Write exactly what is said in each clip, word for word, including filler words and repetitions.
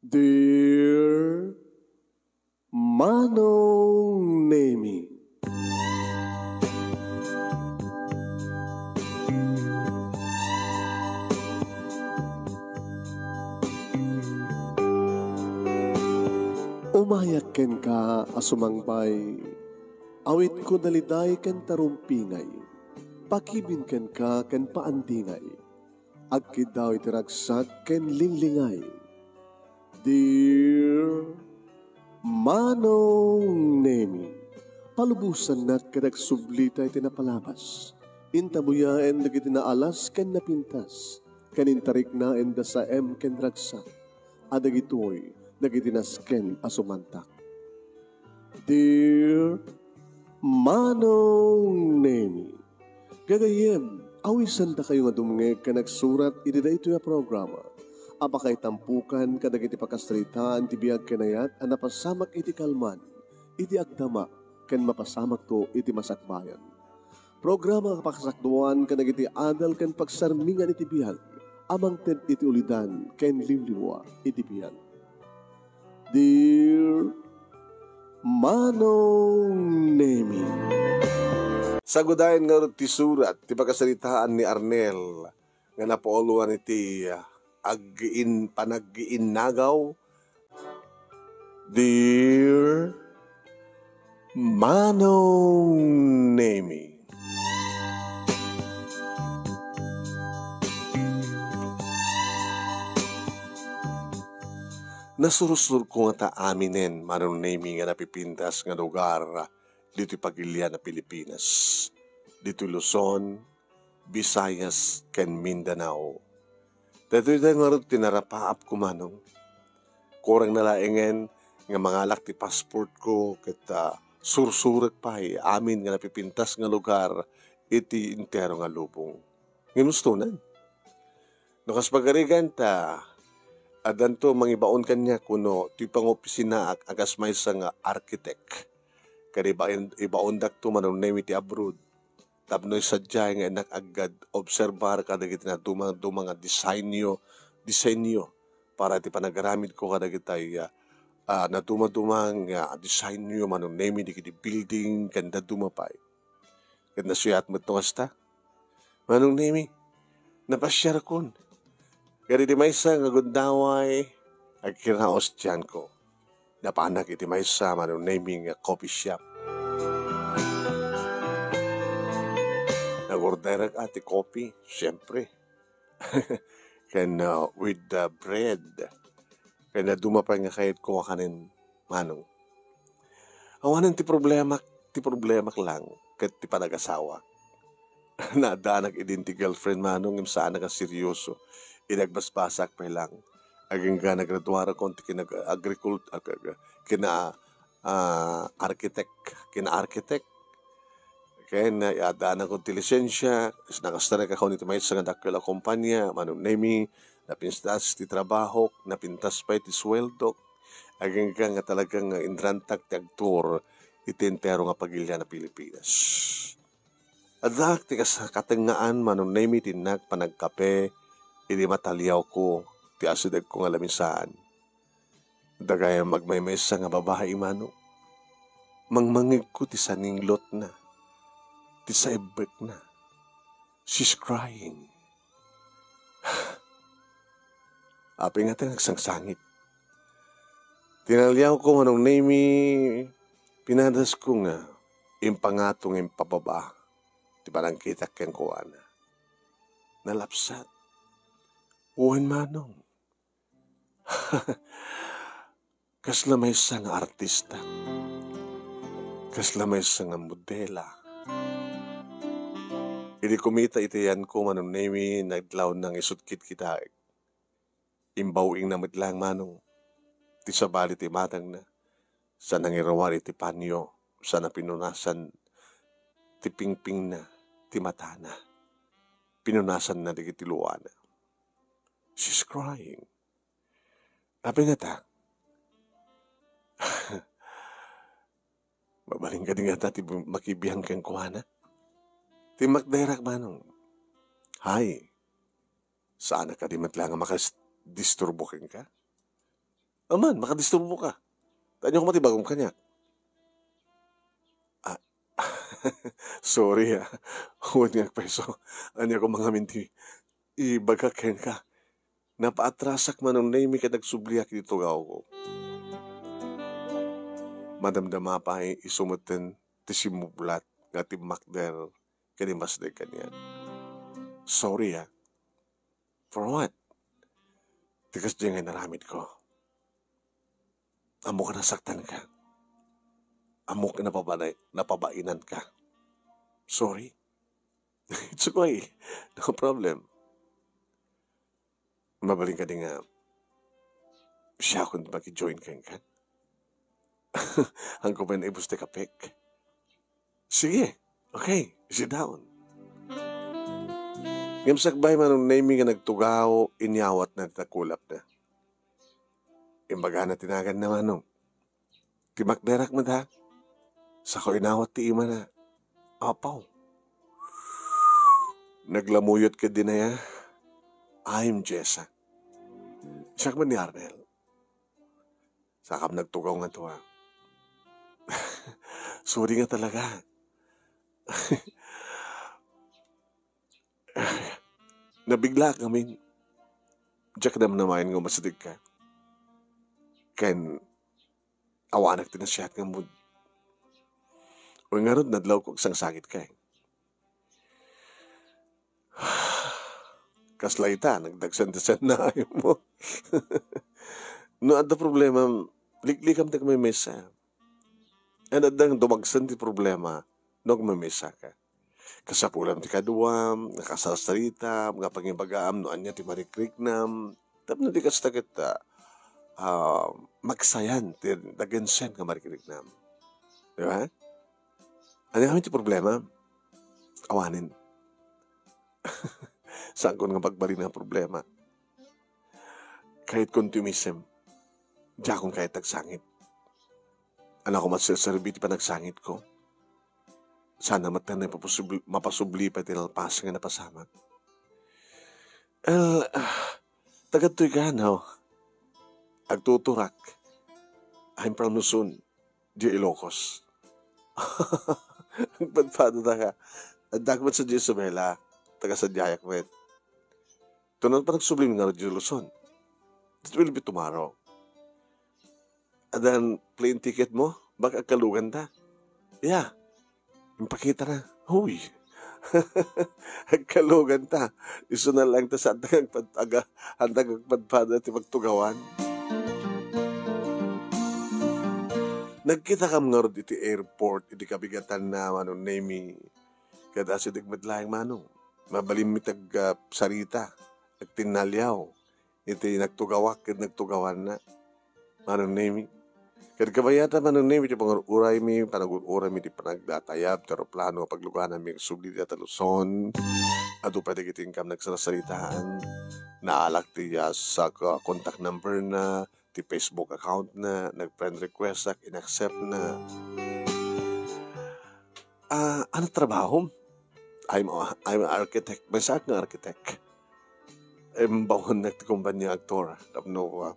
Dear Manong Nemi. Umayak kenka a sumangbay, awitko daliday ken tarumpingay, pakibin kenka ken paandingay. Agkiddaw iti ragsak ken linglingay. Dear Manong Nemi, palubosannak ket agsublita iti napalabas. Intabuyaen dagiti naalas ken napintas, ken intariknaen da saem ken ragsak, a dagitoy dagiti nasken a sumantak. Dear Manong Nemi, gagayyem, awisendakayo nga dumngeg ken agsurat iti daytoy a programa a pakaitampokan kadagiti pakasaritaan ti biag ken ayat a napasamak iti kalman, iti agdama, ken mapasamakto iti masakbayan. Programa nga pakasakduan kadagiti adal ken pagsarmingan iti biag a mangted iti ulidan ken liwliwa iti biag. Dear Manong Nemi. Sagudayen ngarud ti surat ti pakasaritaan ni Arnel nga napauluan iti, ah, aggiin-, panaggiinnagaw. Dear Manong Nemi. Nasursurko ngata aminen, Manong Nemi, nga napipintas nga lugar ditoy pagilian a Pilipinas, ditoy Luzon, Visayas, ken Mindanao. Daytoy ngarud ti narapaapko, Manong. Kurang na laengen nga mangalak ti passportko ket, ah, sursurek pay amin nga napipintas nga lugar iti entero nga lubong. Ngem ustonan. No kas pagarigan ta, addanto mangibaon kaniak wenno ti pangopisinaak a kas maysa nga architect. Ket ibaen-, ibaondakto, Manong Nemi, ti abroad. Tapno sadiay nga innak agad obserbar kadagiti naduma-duma nga disenyo, disenyo para ti panagaramidko kadagitay, ah, ah, naduma-duma nga disenyo, Manong Nemi, dagiti building ken dadduma pay. Ket nasuyat met no kasta. Manong Nemi, napasiarkon. Ket iti maysa nga gundaway, agkinaus ti tianko. Napanak iti maysa, Manong Nemi, nga coffee shop. Nag-orderak a ti coffee, siyempre. Ken, uh, with the bread. Ken dadduma pay nga kayatko a kanen, Manong. Awanen ti problemak, ti problemak lang ket ti panagasawak. Naaddanak idin ti girlfriend, Manong, ngem saanak a seryoso. Idi agbasbasak pay lang. Agingga nagraduarakon ti kinag-, agricult-, ag-, ag-, kina-, ah, architect, kina-architect. Ken, ah, aaddaanakon ti lisensia, nakastarekakon iti maysa nga dakkel a kompania, Manong Nemi, napintas ti trabahok, napintas pay ti sueldok. Agingga nga talagang inrantak ti agtur iti entero nga pagilian a Pilipinas. Addaak ti kas-, katengngaan, Manong Nemi, ti innak panagkape idi mataliawko ti asidegko nga lamisaan. Dagayam agmaymaysa nga babai, Manong. Mangmangegko ti saninglotna, ti saebbekna. She's crying. Apay ngata nga agsangsangit? Tinaliawko, Manong Nemi, pinadasko nga impangato nga impababa ti panangkitak kenkuana. Nalapsat. Wen, Manong. Kasla maysa nga artista. Kasla maysa nga modela. Idi kumita iti yanko, Manong Nemi, nadlawna nga isut kitkitaek. Imbaw-ingna met laeng, Manong, ti sabali ti imatangna. Sa nangiruar iti panyo, sa napinunasan ti pingpingna, ti matana. Pinunasanna dagiti luana. She's crying. Apay ngata? Mabalin kadi ngata ti bu-, makibiang kenkuana? Timmakderak, Manong. Hay, saanak kadi met laeng a makadisturbo kenka? Aman, makadisturbo ka. Ania koma ti bagom kaniak? Ah, sorry, ah. Wen nga agpayso. Ania koma ngamin ti ibagak kenka? Napaatrasak, Manong Nemy, ket agsubliak iti tugawko. Madamdama pay isu metten ti simmublat nga timmakder ken immasdeg kaniak. Sorry, ah. For what? Ti kasdiay nga inaramidko. Ammok a nasaktanka. Ammok a napabana-, napabainanka. Sorry. It's okay. No problem. Mabalin kadi nga siakon ti maki-join kenka? Haanko pay naibus ti kapek. Sige. Okay, sit down. Ngem sakbay, Manong Nemy, nga nagtugaw, inyawatna ti nakulapna. Imbagana ti naganna, Manong. Timmakderak met, ha? Saka inawat ti imana. Apaw. Naglamuyot ketdi, aya. I'm Jessa. Siak met ni Arnel. Sakam nagtugaw nga tua. Sorry nga talaga. Nabiglaak ngamin. Diak namnamaen nga umasdegka. Ken awanak ti nasayaat nga mood. Wen ngarud, nadlawko agsangsangit kay. Kasla ita, nagdagsen ti sannaymo. No adda problema, liklikam ti agmaymisa. Ken adda nga dumagsen ti problema no agmaymaysa ka. Kasapulam ti kaduam, nga kasarsaritam, nga pangibagaam no ania ti marikriknam. Tapno di kasta ket, ah, ah, magsayan ti nagensen nga marikriknam. Di ba? Ania ngamin ti problema? Awanen. Saankon nga pagbalin a problema. Kayatkon ti umisem. Diakon kayat agsangit. Anakko met serserbi ti panagsangitko. Sana met ta mapasubli, mapasubli pay ti nalpas nga napasamak. El, ah, tagadtoy ka, no? Agtuturak. I'm from Luzon. Diay Ilocos. Agpadpada ka. Addak met sadiay Isabela. Taga sadiayak met. Tunan pa nagsublim nga diay Luzon. It will be tomorrow. Addan plane ticket mo? Baka agkalugan ta. Yeah. Impakita na. Huy. Agkalugan ta. Isu na lang ta saan ta agpad-, aga-, saan ta agpadpada ti pagtugawan. Nagkitakam ngarud iti airport iti kabigatanna, Manong Nemy. Ket asideg met laeng, Manong. Mabalinmi ti ag-, ah, sarita, agtinnaliaw iti nagtugawak ken nagtugawanna. Manong Nemy. Ket kabayatan, Manong Nemy, ti pangur-uraymi, panagur-uraymi ti panagdatayab ti aeroplano a paglugananmi agsubli diay Luzon. Adu pay dagiti inkam nagsarsaritaan. Naalak ti, ah, sak-, ah, contact number na, ti Facebook account na, nag-friend request ak, in-accept na. Ah, ano trabahom? I'm a, I'm an architect. Maysaak nga architect. Imbawonnak ti kompania agtor. Tapno, ah,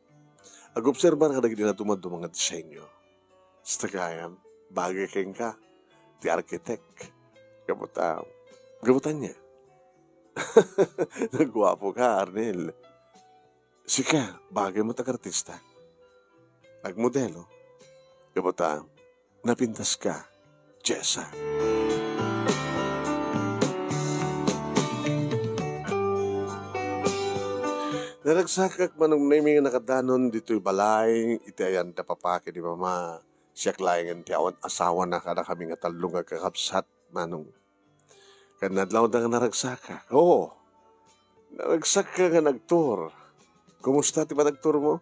agobserbar kadagiti nadumaduma nga disenyo. Kasta gayam, bagay kenka ti architect. Gapu ta, gapu ta ania? Naguapo ka, Arnel. Sika, bagay met agartista. Agmodelo. Gapu ta, napintas ka, Jessa. Naragsakak, Manong Nemy, nga nakadanon ditoy balay, iti ayan da papa ken ni mama. Siak laengen ti awan asawana kadakami nga tallo nga kakabsat, Manong. Ken nadlawda nga naragsaka. Oo. Naragsaka nga nagtur. Kumusta ti panagturmo?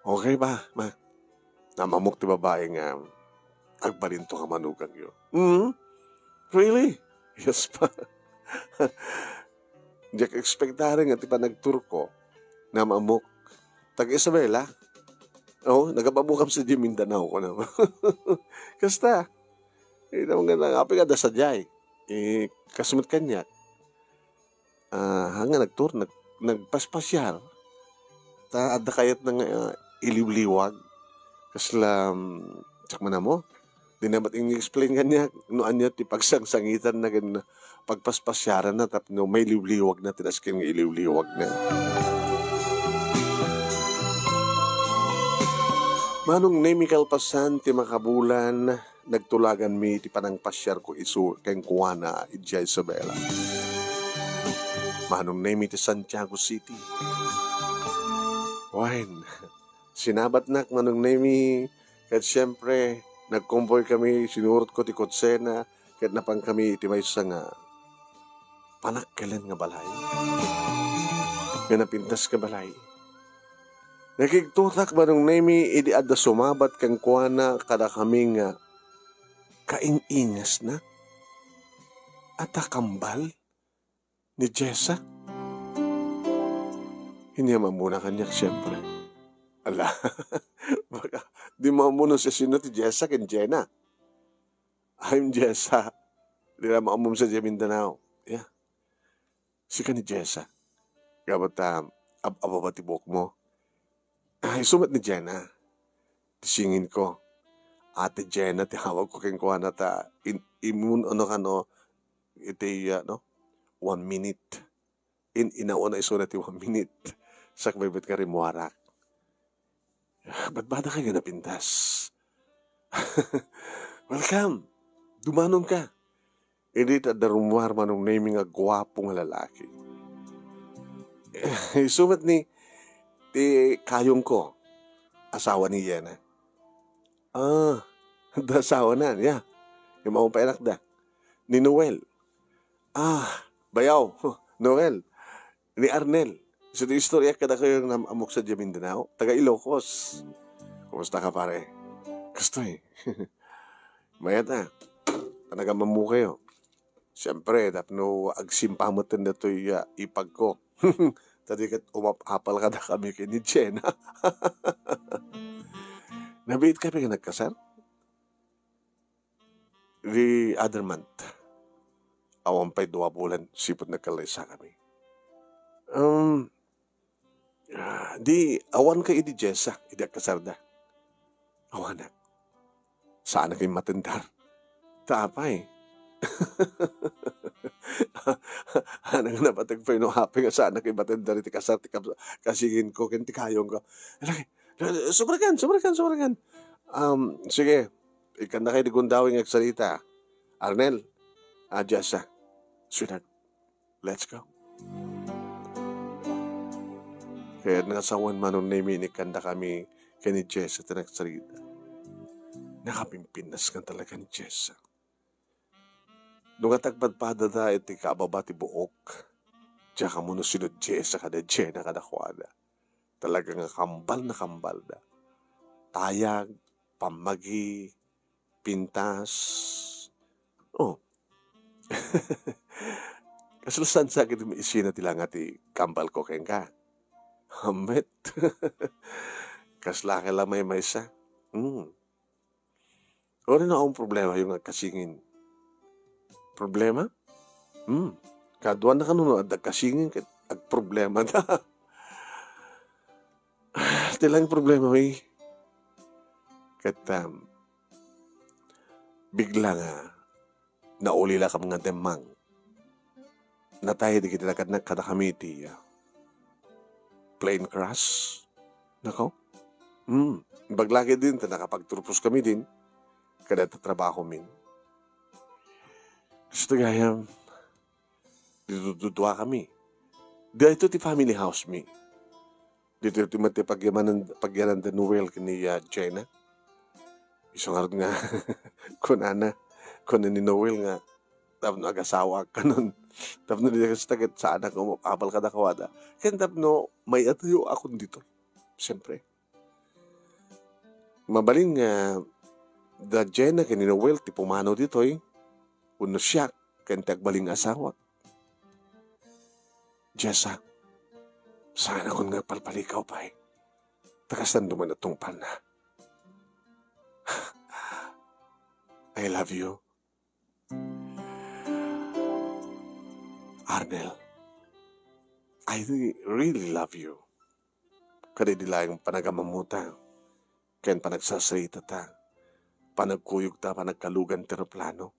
Okay ba, ma? Naam-ammok ti babai nga agbalinto nga manugangyo. Hmm? Really? Yes, pa. Diak expectaren nga ti panagturko. Naam-ammok. Taga Isabela? Oo, nagab-ammokam sadiay Mindanao, kunam. Kasta. Eh, naman nga, apay nga adda sadiay. Eh, kas met kaniak. Ah, haan nga nagtur-, nag-, nagpaspasiar. Ta adda kayatna nga, ah, iliwliwag. Kasla, mm, siak man ammo. Dina met in-explain kaniak no ania ti pagsangsangitanna ken pagpaspasiaranna tapno mailiwliwagna ti nasken nga iliwliwagna. Manong Nemi, kalpasan ti makabulan, nagtulaganmi ti panangpasiarko isu kenkuana idiay Isabela. Manong Nemi ti Santiago City. Wen, sinabatnak, Manong Nemi, ket siempre, nagkomboy kami, sinurotko ti kotsena, ket napankami iti maysa nga panakkel nga balay. Nga napintas nga balay. Nakigtotak, Manong Nemi, idi adda sumabat kenkuana kadakami nga kain-ingasna. Adda kambal ni Jessa? Inia mammuna kaniak, siempre. Ala, baka di mammuna no siasino ti Jessa ken Jenna. I'm Jessa. Dira maammom sadiay Mindanao. Yeah. Sika ni Jessa. Gapu ta ab-, ababa ti buokmo. Ah, isu met ni Jenna. Ti singinko. Ate Jenna ti tawagko kenkuana ta in-, immun-, ano kano, iti, ah, no? One minute. In-, inauna isuna ti one minute. Sakbay met nga rimmuarak. Badbadakay nga napintas. Welcome. Dumanonka. Idi ta adda rummuar, Manong Nemi, nga guapo nga lalaki. Isu met ni ti kayongko, asawa ni Jenna. Ah, adda asawana, ya. Immawon pay anakda. Ni Noel. Ah, bayaw. Noel. Ni Arnel. Isu ti istoryak kadakayo nga am-, ammok sadiay Mindanao. Taga Ilocos. Kumusta ka, pare? Kastoy. Mayat a. Talaga mammukayo. Siempre, tapno agsimpa metten datoy, ah, ipagko. Ta di ket umap-apal kadakami ken ni Jenna. Nabiit kami nga nagkasar? The other month. Awan pay dua bulan, sipud nagkallaysakami. Um, ah, di, awanka idi Jessa, idi agkasarda. Awanak. Saanak immatendar. Ta apay? Anak, napateg pay no apay nga saanak immatendar iti kasar ti kap-, kasinginko ken ti kayongko. Lagi, subrakan, subrakan, subrakan. Um, sige, ikkannakay di gundaway nga agsarita. Arnel, ah, Jessa, sweetheart, let's go. Kayat nga sawen, Manong Nemi, ikkannakami ken ni Jessa ti nagsarita. Nakapimpintas nga talaga ni Jessa. No ket agpadpadada iti kaababa ti buok, diak ammo no sino Jessa kada Jenna kadakuada. Talaga nga kambal na kambalda. Tayag, pammagi, pintas. Oh. Kasla saan sa ket maisina ti langa ti kambalko kenka? Hammet. Kasla ka la maymaysa? Hmm. Uray no awan problema yung agkasingin. Problema? Hmm. Kaduan na kano no adda agkasingin ket agproblema da. Ti lang problema mi. Ket, um, bigla nga naulila kam nga demmang. Natay dagiti nakadnak kadakami iti, ah, plane crash. Nako. Hmm. Imbag la ketdin ta nakapagturpos kami din. Kada ta trabaho min. Kasto gayam, dito dudua kami. Dayto ti family house mi. Dito ti met ti pagyamanan, pagyanan da Noel ken ni, ah, Jenna. Isu ngarud nga kunana, kuna ni Noel nga, tapno agasawaak kanon. Tapno di kasta ket saanak nga umapapal kadakuada. Ken tapno may-atuyo akon dito. Siyempre. Mabalin nga da Jenna ken ni Noel ti pumanaw ditoy, wenno siak ken ti agbalin nga asawak. Jessa, saanakon nga palpalikaw pay. Ta kastan duman a tungpalna. I love you. Arnel, I really love you. kadi di laeng panagamammota, ken panagsasritata, panagkuyogta, panagkalugan ti eroplano.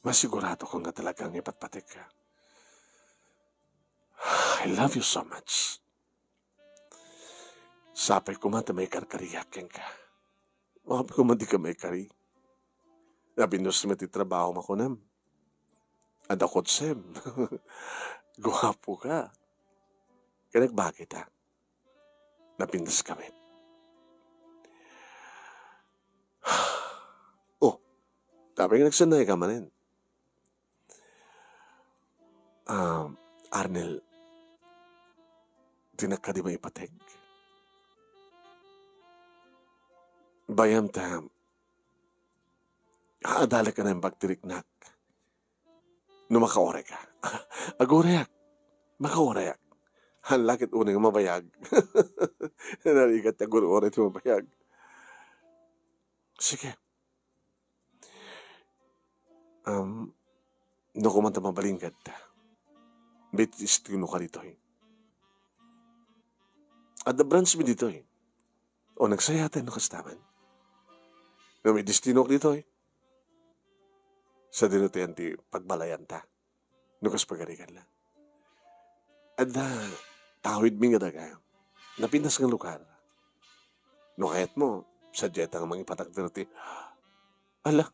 Masiguradokon nga talagang ipatpatekka. I love you so much. Sapay koma ta maikarkariak kenka. Apay koma dika maikari. Napintas met ti trabaho makunem. Adda kotsem. Guapoka. Ken nagbagita. Napintas ka met. Oh, tapay nga nagsannayka manen. Ah, Arnel, dinak kadi maipatek. Bayam ta, adalek a naimbag ti riknak. No makaurayka. Agurayek. Makaurayek. Haan la ket unay nga mabayag. Narigat ti agur-uray ti mabayag. Sige. Um, no koma ta mabalin ket, may destinoka ditoy. Adda branch mi ditoy. O, nagsayaaten no kasta man. No may destinoak ditoy, sadino ti pagbalayan ta. No kas pagarigan la. Adda tawid mi nga daga. Napintas nga lugar. No kayatmo, sadiay ta nga mangipatakder ti, ala,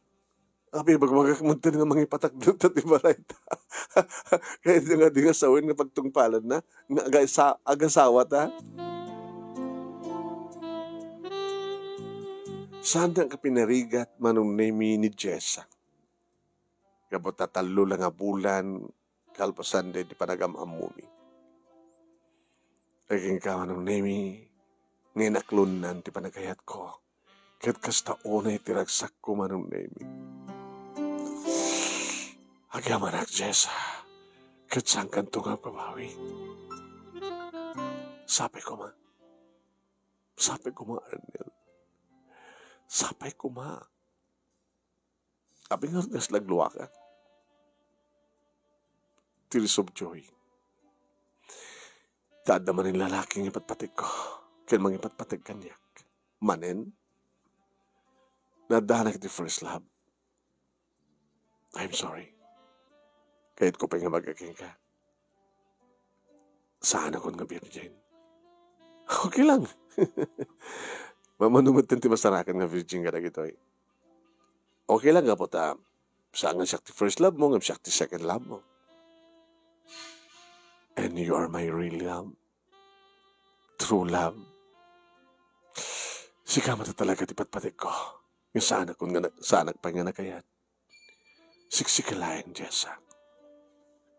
apay, bagbagak met nga mangipatakder ta ti balay ta. Kayat nga di nga sawen nga pagtungpalan na, nga agasa-, agasawa ta. Saan nga pinarigat, Manong Nemi, ni Jessa. Gapu ta tallo la nga bulan, kalpasan daydi panagam-ammomi. Ay, kenka, Manong Nemi, nga inaklonnan ti panagayatko. Ket kasta unay ti ragsakko, Manong Nemi. Agyamanak, Jessa, ket saankanto nga agbabawi. Sapay koma. Sapay koma, Arnel. Sapay koma. Apay nga kasla agluaka? Tears of joy. Ta adda manen lalaki nga ipatpatekko, ken mangipatpatek kaniak. Manen, naaddanak iti first love. I'm sorry. Kayatko pay nga ibaga kenka. Saanakon nga virgin. Okay lang. Mamano met ti masarakan nga virgin kadagitoy. Okay lang, gapu ta saan nga siak ti first love mo, ngem siak ti second love mo. And you are my real love. True love. Sika met talaga ti patpatekko. Nga saanakon nga na-, saanak pay nga nakayat. Siksika laeng, Jessa.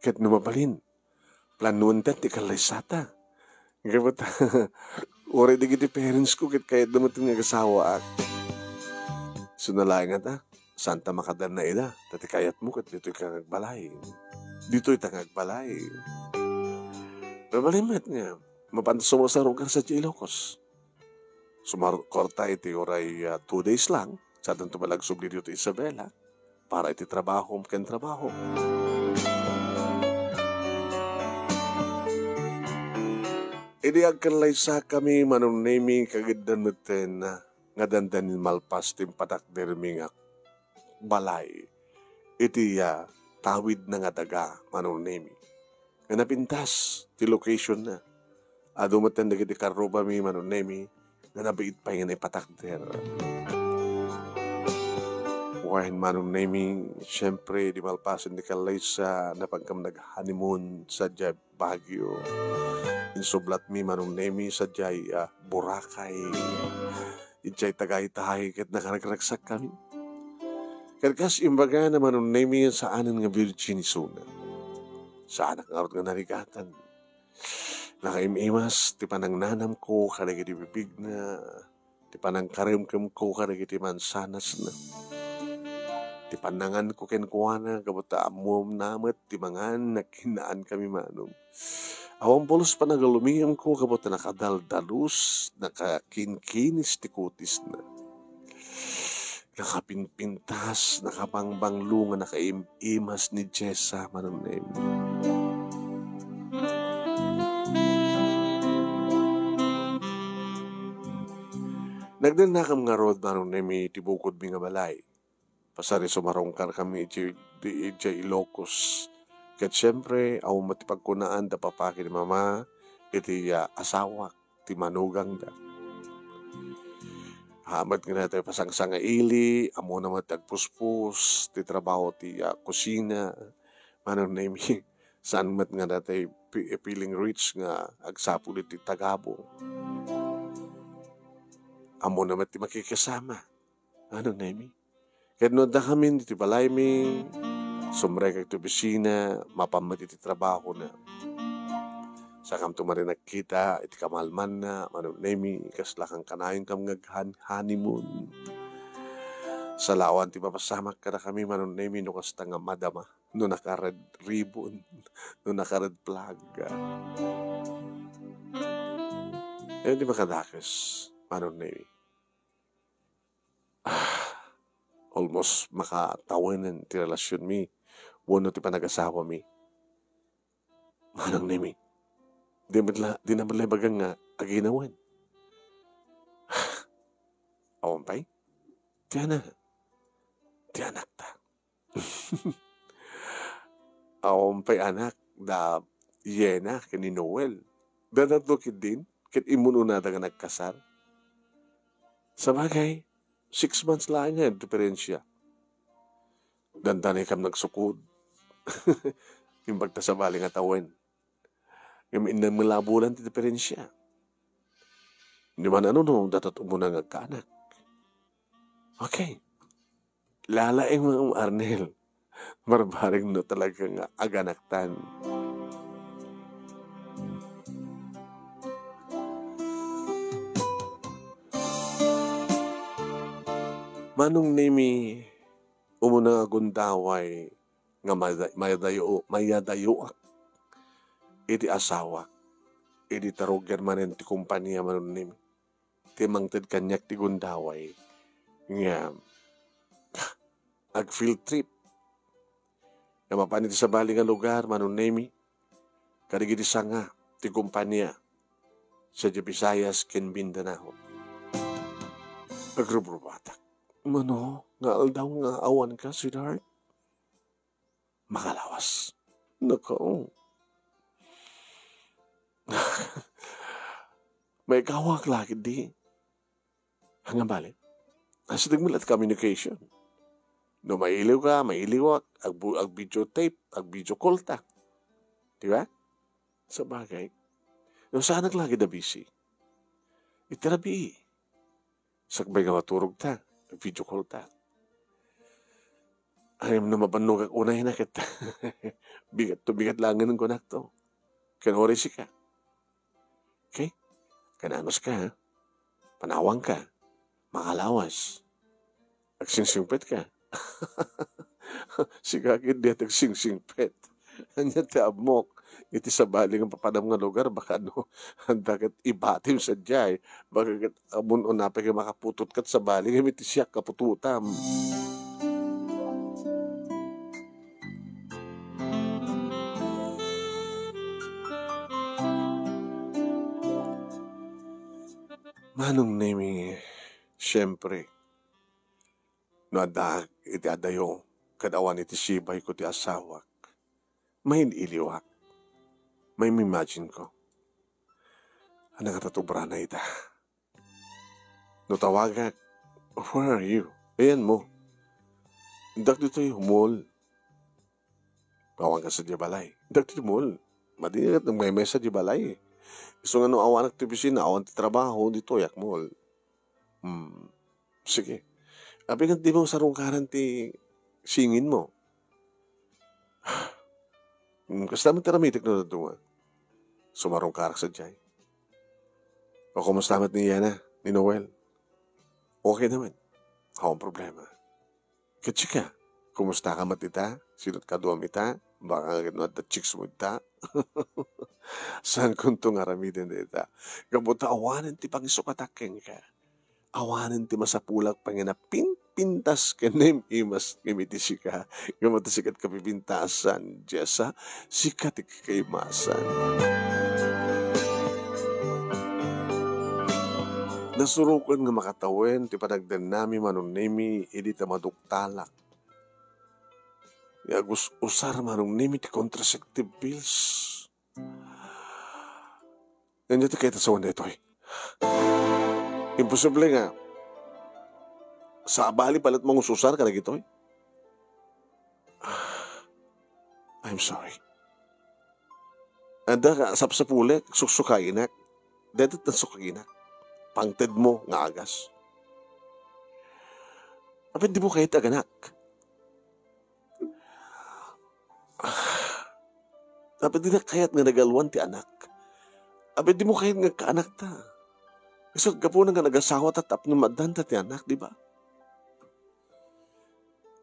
Ket no mabalin, planuentayo ti kallaysata. Gapu ta, uray dagiti parents ko ket kayatda met nga agasawaak. Isu na laeng ngata, saanta makadanna ida, ta ti kayatmo ket ditoy ka nga agbalay. Ditoy ta nga agbalay. Mabalin met nga, mapanta sumarusarugar sadiay Ilocos. Sumarukorta iti uray, ah, two days lang, saanto met la agsubli ditoy Isabela para iti trabahom ken trabahok. Idi agkallaysakami, Manong Nemi, kagiddan metten nga dandani malpas ti impatakdermi nga balay iti, ah, tawidna nga daga, Manong Nemi. Nga napintas ti location na. Adu met dagiti karrubami, Manong Nemi, nga nabiit pay nga naipatakder. Wen, Manong Nemi, siyempre, di malpasen ti kallaysa, napankam nag-honeymoon sadiay Baguio. Insublatmi, Manong Nemi, sadiay, ah, Boracay. Idiay Tagaytay ket nakaragsakkami. Ket kas imbagana, Manong Nemi, saanen nga virgin isuna. Saanak ngarud nga narigatan. Nakaim-imas ti panangnanamko kadagiti bibigna, ti panangkaremkemko kadagiti mansanasna. Ti pannanganko kenkuana, gapu ta ammona met ti mangan, nagkinnaankami, Manong. Awan pulos panagalumingko gapu ta nakadaldalus, nakakinkinis ti kutisna. Nakapinpintas, nakabangbanglo nga nakaim-imas ni Jessa, Manong Nemi. Nagdennakam ngarud, Manong Nemi, ti bukodmi nga balay. Pasari sumarungkarkami idiay, di, idiay Ilocos. Ket siempre, awan met ti pagkunaan da papa ken mama iti, ah, asawak, ti manugangda. Haan met nga daytoy pasangsanga ili, ammona met ti agpuspos ti trabaho ti, ah, kusina. Manong Nemi, saan met nga daytoy pi-, feeling rich nga agsapul iti tagabong. Ammona met ti makikasama. Manong Nemi. Ket no addakamin iti balaymi, sumrekak iti opisina, mapan met iti trabahona. Sakamto manen nagkita iti kamalmanna, Manong Nemi, kasla kankanayonkam nga aghan-, honeymoon. Salawan ti mapasamak kadakami, Manong Nemi, no kasta nga madama, no naka-red ribbon, no naka-red flag. Ayan ti makadakes, Manong Nemi. Ah, almost makatawenen ti relasionmi wenno ti panagasawami. Manong Nemi, di met la, di na met la ibaga nga aginawen. Awan pay? Ti ana-, ti anakta. Awan pay anak da Yena ken ni Noel. Dadatlo ketdin, ket immun-unada nga nagkasar. Sabagay, six months laeng nga diferensya. Dandanay kam nagsukod. Imbag ta sabali nga tawen. Ngem innem nga bulan ti diferensya. Di man ano no, datat umuna nga agkaanak. Okay. Lalaeng, Ma'am Arnel. Barbareng no talaga nga aganaktan. Manong Nemi, umuna nga gundaway nga mada-, mayadayo-, mayadayoak iti asawak, idi tarugian manen ti kompania, Manong Nemi. Ti mangted kaniak ti gundaway nga ag-field trip. Nga mapan iti sabali nga lugar, Manong Nemi, kadagiti sanga ti kompania sadiay Visayas ken Mindanao. Agrubrubatak. Mano nga aldaw nga awanka, sweetheart? Makalawas. Nako. Maikawak la ketdi. Nga bale, asideg met la ti communication. No mailiwka, mailiwak, agbu-, ag-videotape, ag-video call ta. Di ba? Sabagay. No saanak la ketdi a busy, iti rabii. Sakbay nga maturog ta, video call ta. Ay, no mabannogak unay na ket bigat to, bigat laengen kunakto. Ken uray sika. Okay? Kananos ka, ha? Panawang ka. Makalawas. Agsingsingpet ka. Sika ketdi ti agsingsingpet. Ania ti ammok? Iti sabali nga papadam nga lugar, baka no, anda ket ibatim sadiay. Baka ket, amun-una pay nga makaputot ket sabali nga iti siak kaputotam. Manong Nemi, siempre, no addaak iti adayo, ket awan iti sibayko ti asawak, mailiwak. Maim-imagine ko. Ano nga tatubrana ita? No tawagak, "Where are you?" Ayan mo. Dak ditoy mall. Awan ka sa di balay. Dak ditoy mall. Madi nga nagmeme sa di balay. Isu nga no awanak ti opisina, awan ti trabaho, ditoy ak mall. Hmm. Sige. Apay nga di mo sarungkaran ti singin mo? Hmm, kasta met ti aramitek no dadduma. Sumarungkarak sadiay. O, kumusta met ni Yana, ni Noel? Okay naman. Awan problema. Ket sika, kumusta ka met ita? Sino't kaduam ita? Baka nga no adda chicks mo ita? Saan kunto nga aramiden dayta? Gapu ta awanen ti pangisukatak kenka. Awanen ti masapulak pay nga napinpintas ken naim-imas ngem iti sika, ngem iti sika ti kapipintasan, Jessa, sika ti kakaimasan. Nasuroken nga makatawen ti panagdennami, Manong Nemi, idi ta maduktalak. Nga agus-usar, Manong Nemi, ti contraceptive pills. Ania ti kayat a sawen daytoy? Imposible nga sabali pay latta mangus-usar kadagitoy. I'm sorry. Adda ka sapsapulek, suksukainak. Dayta ti nasukainak. Pangtedmo nga agas. Apay dimo kayat aganak? Apay dinak kayat nga nagaluan ti anak? Apay dimo kayat nga agkaanakta? Isu gapuna nga nagasawa ta tapno maaddanta ti anak, di ba?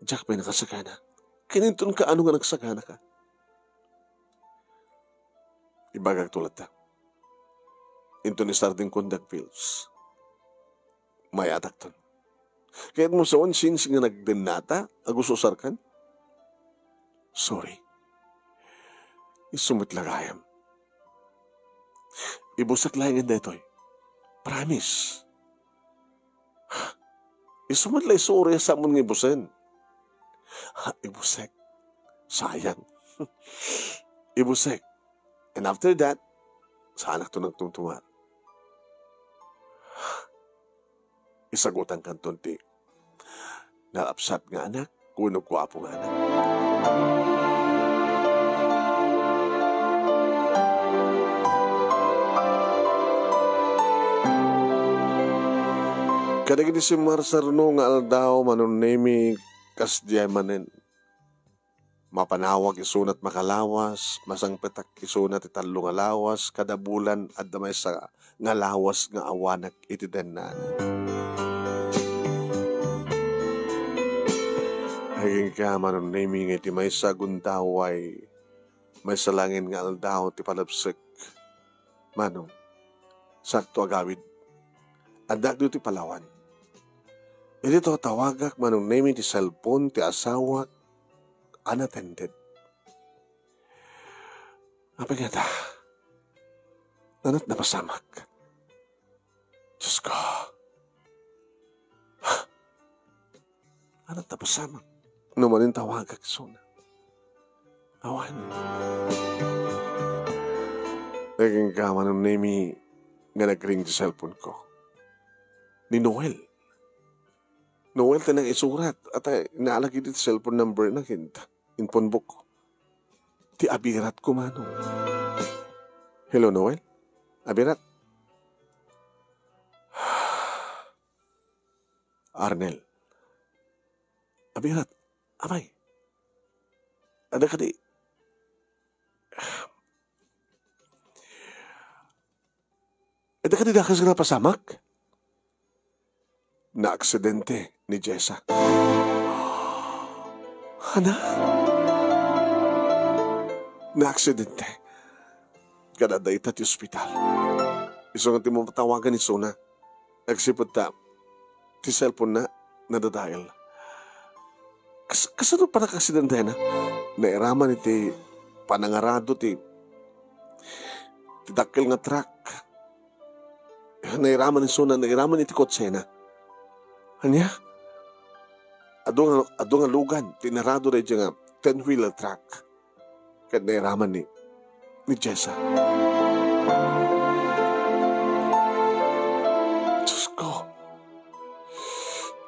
Diak pay nakasagana. Ken inton kaano nga nagsagana ka? Ibagakto latta. Inton isardengko ti pills, mayatakton. Kayatmo sawen sinsi nga nagdennata, agus-usarkan? Sorry. Isu met la gayam. Ibusek laengen daytoy. Promise. Isu met la isu uray a saanmon nga ibusen. Ha, ibusek. Sayang. Ibusek. And after that, saanakto nagtumtumar. Isagutankanton ti narapsat nga anak wenno guapo nga anak. Kadagiti simmarsarno nga aldaw, Manong Nemi, kasdiay manen. Mapanawag isuna ti makalawas, masangpetak isuna ti tallo nga lawas, kada bulan adda maysa nga lawas nga awanak iti dennana. Agingga, Manong Nemi, nga iti maysa gundaway, maysa laengen nga aldaw ti palabsek. Manong, sakto agawid. Addak ditoy Palawan. Idi tawagak, Manong Nemi, ti cellphone ti asawak, unattended. Apay ngata? Ania ti napasamak? Diyos ko. Ania ti napasamak? No manen tawagak isuna. Awan. Agingga, Manong Nemi, nga nagring ti cellphone ko. Ni Noel. Noel ti nangisurat. Ata, naalagid iti cellphone number na ket inphonebook. Ti abirat ko, Manong. Hello, Noel? Abirat? Arnel. Abirat. Apay. Adda kadi. Adda kadi dakes nga napasamak? Naaksidente ni Jessa. Ania? Naaksidente. Kada dayta ti ospital. Isu nga ti matawagan isuna. Agsipud ta, ti cellphone na, nadadael. Kas-, kasano pannakaaksidentena? Nairaman iti panangarado ti, ti dakkel nga truck. Nairaman isuna, nairaman iti kotsena. Ania? Adu nga, adu nga lugan ti inarado daydiay nga ten-wheeler truck. Ket nairaman ni, ni Jessa. Diyos ko.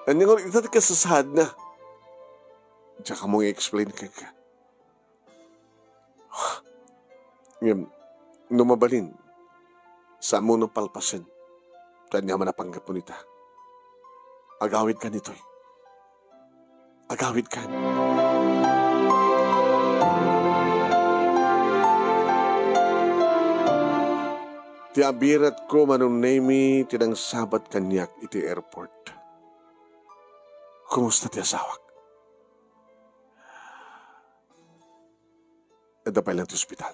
Ania nga ita ti kasasaadna? Diak ammo nga i-explain kenka. Ngem, no mabalin, saanmo nga palpasen. Ta ania man a panggepmo ita. Agawidkan ditoy. Agawidkan. Ti abiratko, Manong Nemi, ti nangsabat kaniak iti airport. Kumusta ti asawak? Adda pay laeng ti ospital.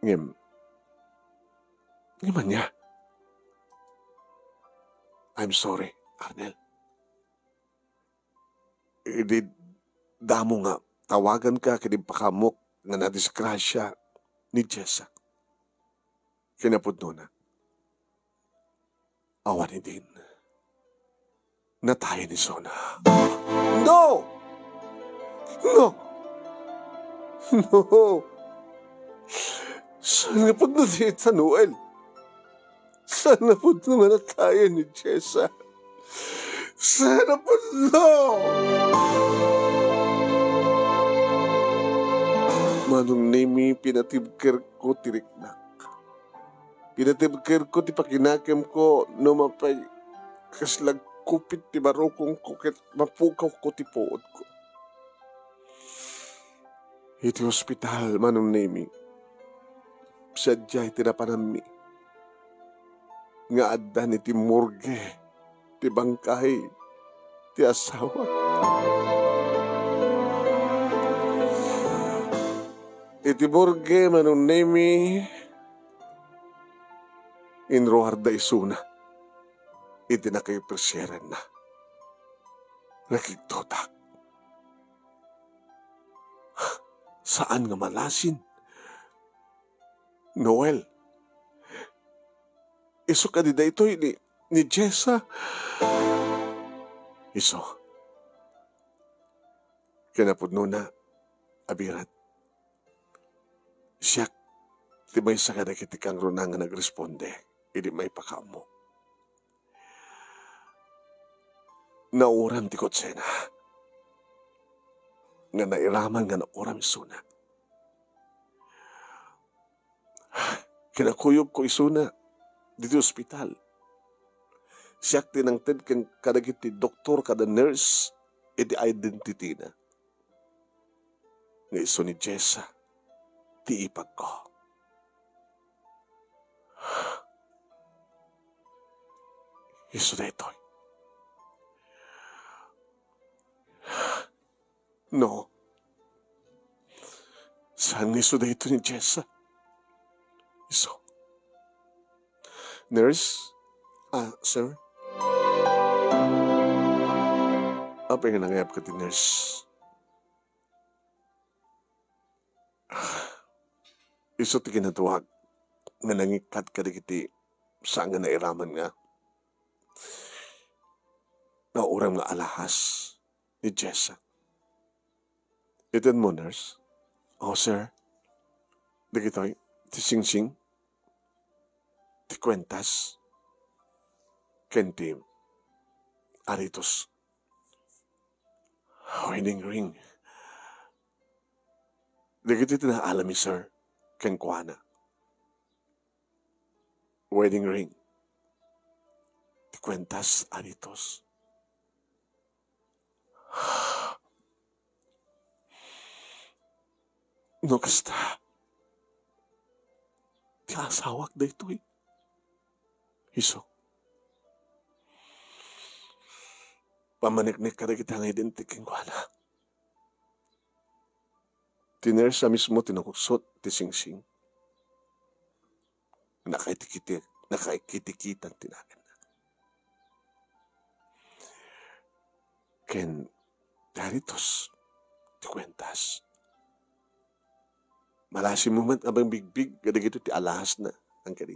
Ngem, ngem ania? I'm sorry, Arnel. Idi damo nga tawaganka ket impakaamok nga nadisgrasya ni Jessa. Kinapudnona, Awan idin. Natayen isuna. No! No! No! Saan nga pudno dayta, Noel? Saan nga pudno nga natayen ni Jessa? Saan nga pudno? Manong Nemi, pinatibkerko ti riknak. Pinatibkerko ti pakinakemko no mapay kasla kupit ti barukongko ket mapukawko ti puodko. Iti hospital, Manong Nemi, sadiay ti napananmi nga addan iti morgue ti bangkay ti asawa. Iti morgue, Manong Nemi, inruarda isuna iti nakaipersierenna. Nakigtotak. Saan nga malasin, Noel. Isu kadi daytoy ni, ni Jessa? Isu. Kinapudnona, Abirat. Siak ti maysa kadagiti kangruna nga nagresponde idi maipakaammo. Nauram ti kotsena nga nairaman nga nauram isuna. Kinakuyogko isuna ditoy ospital. Siak ti nangted ken kadagiti doktor kada nurse iti identity-na nga isu ni Jessa ti ipagko. Isu daytoy. No. Saan nga isu daytoy ni Jessa? Isu. Nurse? Ah, sir? Apay nga nangayab ka ti nurse? Isu ti kinatuak nga nangikkat kadagiti saan nga nairaman nga nauram nga alahas ni Jessa. Iti mo, nurse? Oh, sir. Dagitoy, ti singsing, ti kuentas, ken ti aritos. Wedding ring. Dagitoy ti naalami, sir, kenkuana. Wedding ring. Ti kuentas, aritos. No kasta, ti asawak daytoy. Isu. Pammaneknek kadagiti nga identity kenkuana. Ti nurse a mismo ti nakuksot ti singsing. Nakaitikiti-, nakaikitikitan ti naganna. Ken daritos ti kuentas. Malasim mo met a mangbigbig kadagitoy ti alahasna, angkadi.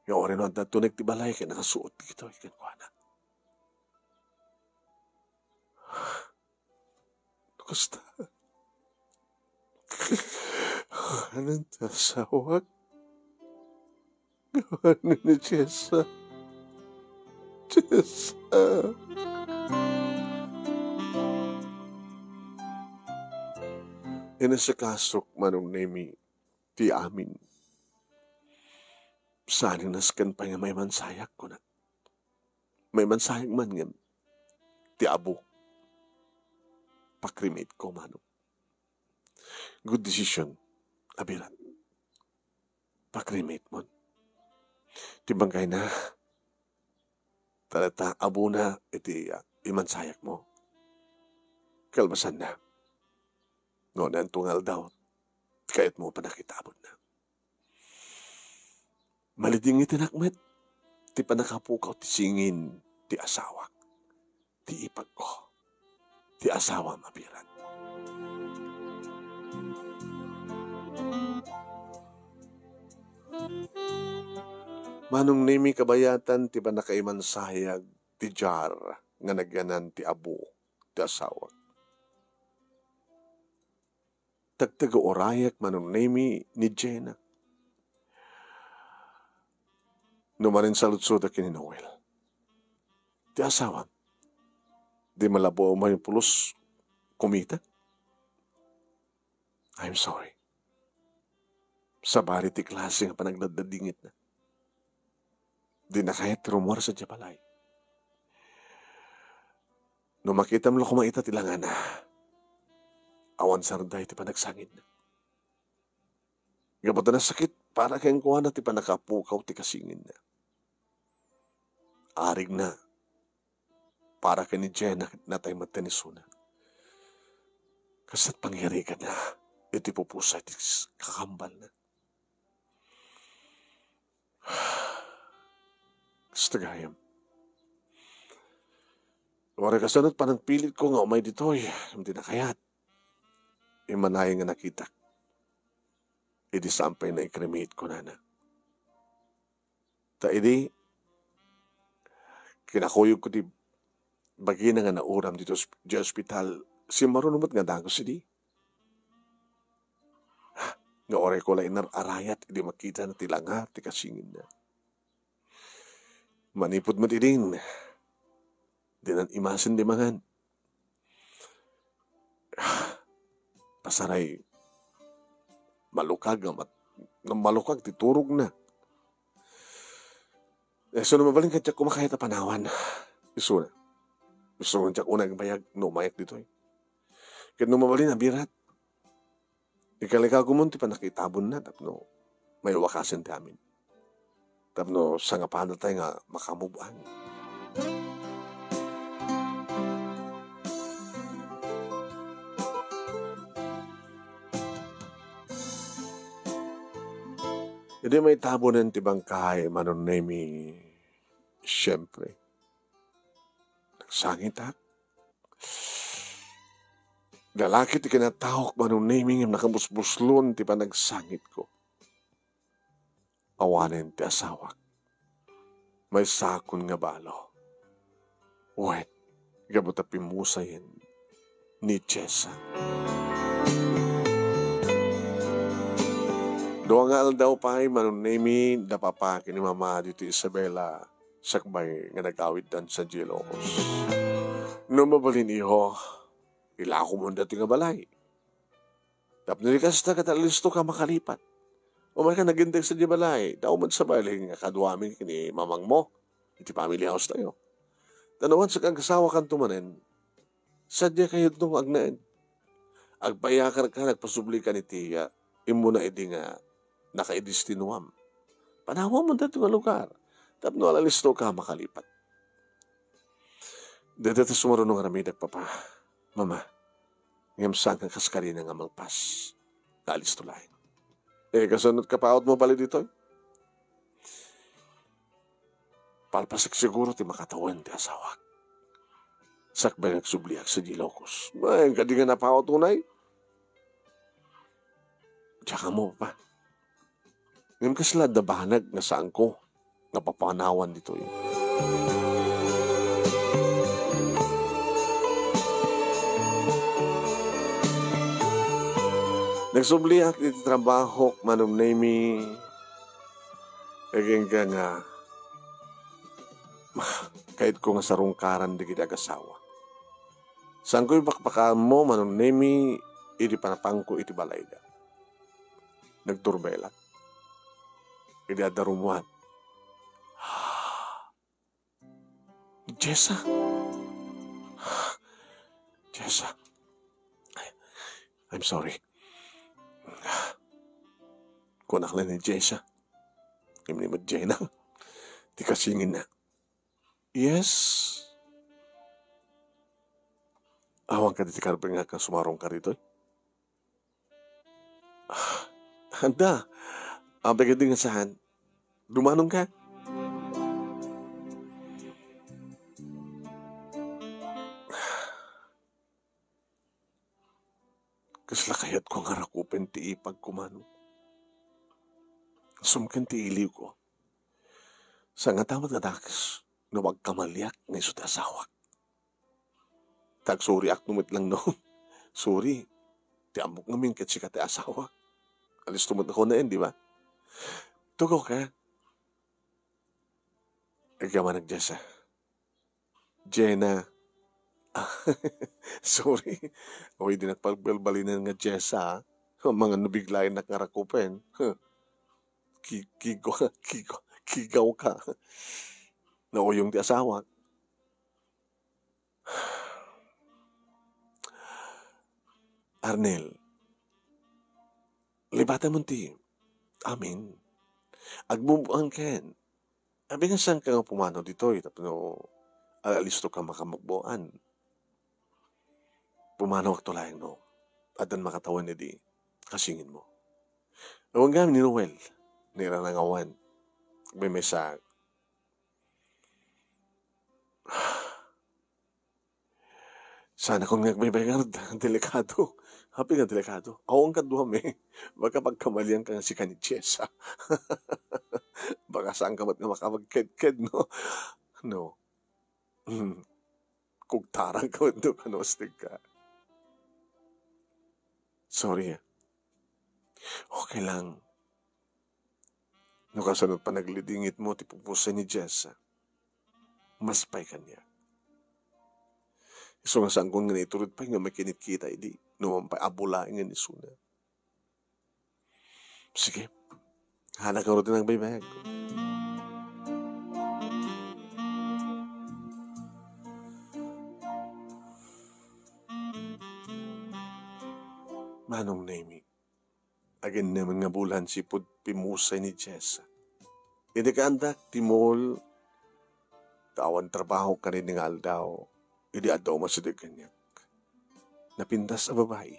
Nga uray no adda tunek ti balay ket nakasuot dagitoy kenkuana. Kasta. Awanen ti asawak. Awanen ni Jessa. Jessa. Inasakasok, Manong Nemi, ti amin. Saan nga nasken pay nga maimansayak, kuna. Maimansayak man ngem ti abu. Pa-cremate ko, Manong. Good decision, Abirat. Pa-cremate mon. Ti bangkayna, ta dayta abuna iti, ah, imansayakmo. Kalpasanna, no, nanto nga aldaw, ti kayatmo pannakakitabonna. Malidingitenak met ti pannakapukaw ti singin ti asawak, ti ipagko, ti asawam a biran. Manong Nemi, kabayatan ti pannakaimansayag ti jar nga nagyanan ti abu ti asawak. Tagtagaurayak, Manong Nemi, ni Jenna. No manen saludsodak ken ni Noel, ti asawam, di malabo a mapulos kumita. I'm sorry. Sabali ti klase nga panagdadadingitna. Di na kayat ti rummuar sadiay balay. No makitam la koma ita ti langana, awan sarday ti panagsangitna. Gapu ta nasakit para kenkuana ti pannakapukaw ti kasinginna. Arigna, para ken ni Jenna ket natay met ti isuna. Kasta't pangyariganna iti pupusa ti s-, kakambalna. Kasta gayam. Waray kasano ti panangpilitko nga umay ditoy, ngem di na kayat. Immanayon nga nakitak. Idi saan pay naikremate, kunana. Ta idi kinakuyogko ti bagina nga nauram ditoy osp-, diay ospital, simmaruno met nga dagus idi. Nga urayko la inar-arayat idi makitana ti langa ti kasinginna. Manipud met idin, dinan imasin ti mangan. Pasaray, malukag nga mat-, nga malukag ti turogna. Eh, so no mabalin, diak koma kayat a panawan. Isuna. Isu nga diak unay agbayag no umayak ditoy. Ket no mabalin, abirat. Ikalikagumon ti pannakitabonna tapno maiwakasen ti amin. Tapno sangapanatay nga makamove on. Idi maitabonen ti bangkay, Manong Nemi, siyempre, nagsangitak. Lalaki ti kinataok, Manong Nemi, ngem nakabusbuslon ti panagsangitko. Awanen ti asawak. Maysakon nga balo. Wen, gapu ta pimusayen ni Jessa. Dua nga aldaw pay, Manong Nemi, da papa ken ni mama ditoy Isabela, sakbay nga nag-awiddan sadiay Ilocos. No mabalin, iho, ilakomon daytoy nga balay. Tapno di kasta, ket alistoka makalipat. Umayka naginteg sadiay balay, dayta met sabali nga kaduami ken ni mamangmo iti family house tayo. Ta no awan sa kag asawa kanto manen, sadiay kayatno nga agnaed. Agpayakarka, agpasublika iti, ah, immuna idi nga nakaidestinoam. Panawam daytoy nga lugar. Tapno alistoka makalipat. Dayta ti sumaruno nga aramidek, Papa, Mama. Ngem saan nga kas karina nga malpas nga alisto laeng. Eh, kasano ti kapautmo bali ditoy? Palpasek siguro ti makatawen ti asawak. Sakbay nga agsubliak sadiay Ilocos. Ay, kadi nga napaut unay? Diak ammo, Papa. Ngem kasla adda banag nga saanko nga papanawan ditoy. Nagsubliak iti trabahok, Manong Nemi, agingga nga kayatko nga sarungkaran dagiti agasawa. Saanko ipakpakaammo, Manong Nemi, idi panapangko iti balayda. Nagturbelak. Idi adda rummuar. Jessa? Jessa? I'm sorry. Kunak la ni Jessa. Ngem ni Jenna, ti kasinginna. Yes? Awan kadi ti karbengak nga sumarungkar ditoy? Ah, adda. Apay kadi nga saan? Dumanonka? Kasla kayatko nga rakupen ti ipagko, Manong. Sumken ti iliwko. Saan ngata met nga dakes no agkamaliak nga isu ti asawak. Ta agsoriak no met lang no. Sorry. Ti ammok ngamin ket sika ti asawak. Alisto met kunaen, di ba? Tugaw ka. Agyaman, Jessa. Jenna. Ah, sorry. Oy, di nagpagbalbalinan nga Jessa, ah. Amangan no biglaennak nga rakupen. Huh. Ki-, kigo-, kigo-, kigaw ka. Nauyong ti asawak. Arnel, libatam ti amin. Agbubuan ken. Abi nga saan ka nga pumanaw ditoy tapno alisto ka makamagbuan. Pumanawak to laeng no addan makatawen idi kasingin mo. Awan gayam ni Noel, ni Ranangawan. May mesa. Saan kon nga agbaybayag, delikado. Happy nga delikado. Awan kaduam eh. Baka pagkamalian ka nga sika ni Jessa. Baka saan ka met nga makapagkedked, no? No. Hmm. Kugtarang ka met no, kano astig ka. Sorry, ah. Okay lang. No kasano panaglidingit mo ti pupusay ni Jessa, mas pay kaniak. Isu nga saan kon nga naiturod pay nga makinitkita idi, no man pay a bulaengen isuna. Sige. Hana ka rudin ang baybayag. Manong Nemi, aginnemen nga bulan sipud pimusay ni Jessa. Idi kaandak ti mall, ta awan trabaho kadin nga aldaw, idi adda umasideg kaniak. Napintas a babai.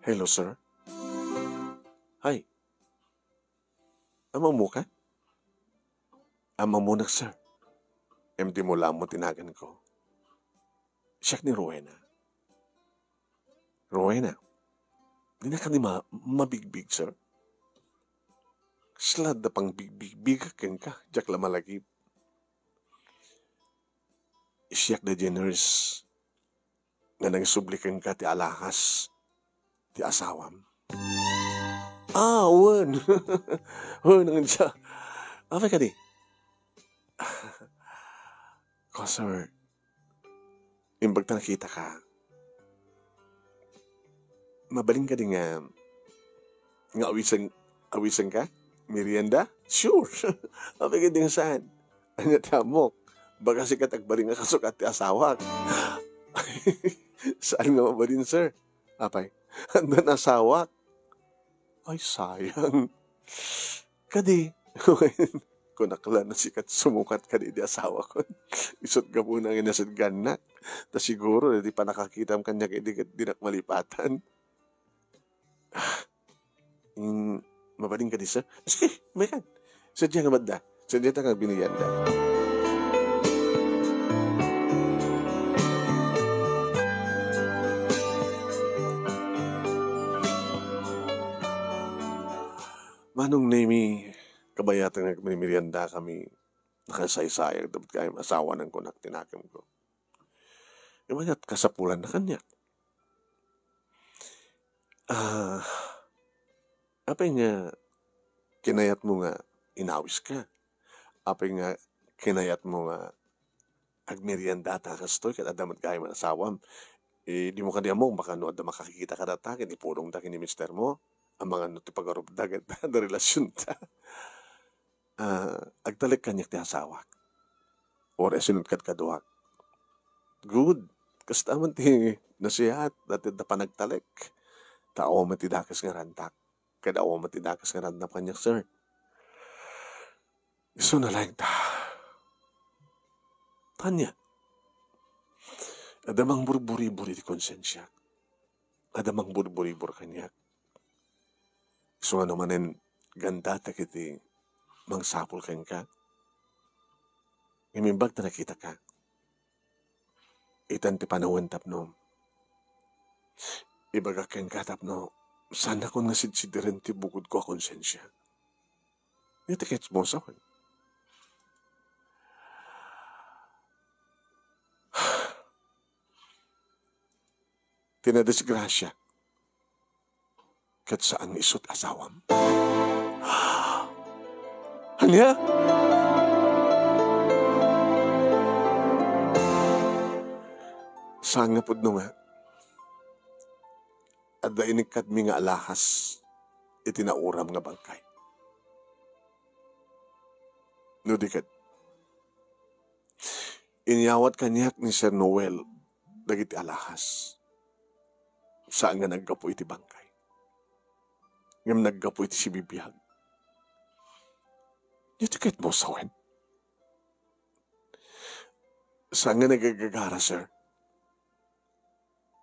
Hello, sir. Hi. Ammomo ka? Ammomonak, sir. M D mo lang mo tinagan ko. Siak ni Rowena. Rowena, di na kadi ma-, mabigbig, sir? Kasla da pang bigbigbig kenka, diak la malagip. Siak da Jenners nga nangisubli kenka ti alahas ti asawam. Ah, wen. Wen, ang siya. Apay kadi? Ko, sir, imbag ta nakita ka, mabalin kadi nga, nga awisen, awisen ka? Merienda? Sure. Apay kadi nga saan? Ania ti ammok? Baka sika ti agbalin nga kasukat ti asawak. Saan nga mabalin, sir? Apay, addan asawak. Ay, sayang. Kadi, kunak la no sika ti sumukat kadi idi asawakon. Isu't gapuna nga nasadgannak. Ta siguro, idi panakakitam kaniak idi ket dinak malipatan. Ah, mm, mabalin kadi, sir? Sige, umaykan. Sadiay nga madda. Sadiay ta nga agmerienda. Manong Nemi, kabayatan nga agmeriendakami, nakasaysayag da met gayam asawa, kunak ti nakemko. Imanet kasapulanna kaniak. Ah, apay nga kinayatmo nga inawiska? Apay nga kinayatmo nga agmeriendata kastoy ket adda met gayam asawam? Eh, dimo kadi ammo, baka no adda makakita kadata ket ipulongda ken ni mistermo, amangan no ti pagarupda ket adda relasionta. Ah, agtalek kaniak ti asawak. Or isunod kadkaduak. Good. Kasta man ti nasihat, dati da panagtalek. Ta awan met ti dakes nga rantak. Kada awan met ti dakes nga randam kaniak, sir. Isuna laeng ta. Ania? Adda mangburburibur iti konsensiak. Adda mangburburibur kaniak. Isu nga no manen, gandatek iti mangsapul kenka. Ngem imbag ta nakitaka, itan ti panawen tapno ibagak kenka tapno saannakon nga sidsidiren ti bukodko a konsensia. Iti kets mo, sawen. ti nadisgrasia, ket saan nga isu ti asawam. Ania? Saan nga pudno nga adda inikkatmi nga alahas iti nauram nga bangkay. No di ket, inyawat kaniak ni Sir Noel dagiti alahas. Saan nga naggapu iti bangkay, ngem naggapu iti sibibiag. Ditoy ket mo sawen. Saan nga nagagagara, sir,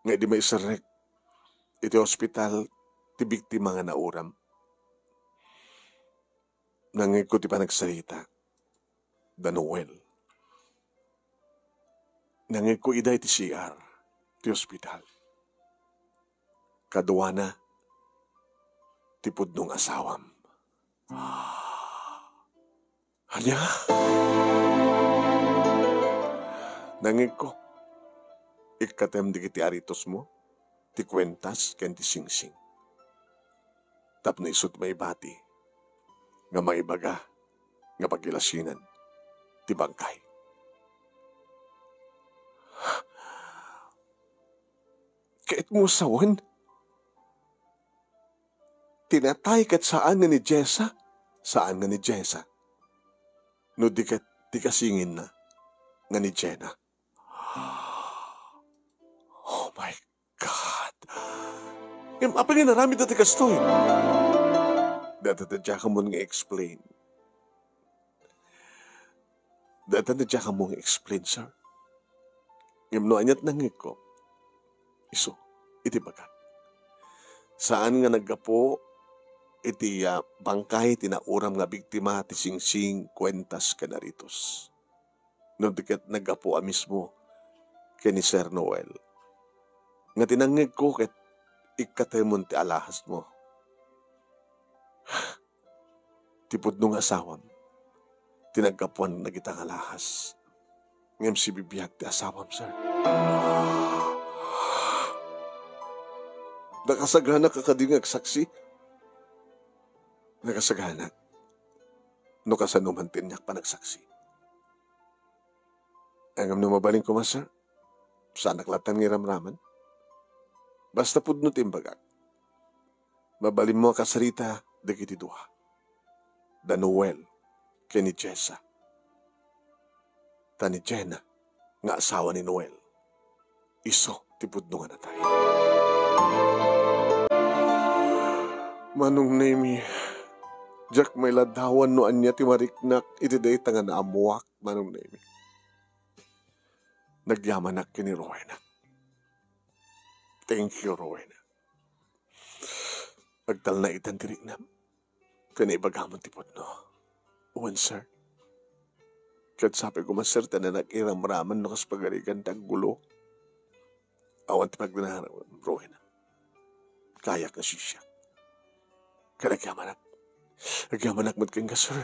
nga idi maiserrek iti ospital ti biktima nga nauram, nangngegko ti panagsarita da Noel. Nangngegko ida iti C R ti ospital. Kaduana ti pudno nga asawam. Ania? Nangngegko, ikkatem dagiti aritosmo, ti kuentas ken ti singsing. Tapno isu ti maibati nga mangibaga nga pagilasinan ti bangkay. Ket mo sawen, ti natay ket saan nga ni Jessa? Saan nga ni Jessa? No di ket ti kasinginna nga ni Jenna. Oh my God! Ngem apay nga inaramidda ti kastoy? Data ti diak ammo nga explain. Data ti diak ammo nga explain, sir. Ngem no aniat nangngegko, isu, iti bagak. Saan nga naggapu iti, ah, bangkay ti nauram nga biktima ti singsing, kuentas, ken aritos. No di ket naggapu a mismo ken ni Sir Noel, nga ti nangngegko ket ikkatemon ti alahasmo. Ti pudno nga asawam ti naggapuan dagita nga alahas. Ngem sibibiag ti asawam, sir. Nakasagana ka kadi nga agsaksi? Nakasagana. No kasano man ti aniak panagsaksi. Ngem no mabalin koma, sir, saanak latta nga iramraman. Basta pudno ti imbagak. Mabalinmo a kasarita dagiti dua. Da Noel ken ni Jessa. Ta ni Jenna nga asawa ni Noel, isu ti pudno nga natay. Manong Nemi, diak mailadawan no ania ti mariknak iti dayta nga naammuak, Manong Nemi. Nagyamanak ken ni Rowena. Thank you, Rowena. Agtalna itan ti riknam ken ibagam ti pudno. Wen, sir. Ket sapay koma, sir, ta nanak iramraman no kas pagarigan ti aggulo. Awan ti pagdanaram, Rowena. Kayak nga sisiak. Ket agyamanak. Agyamanak met kenka, sir.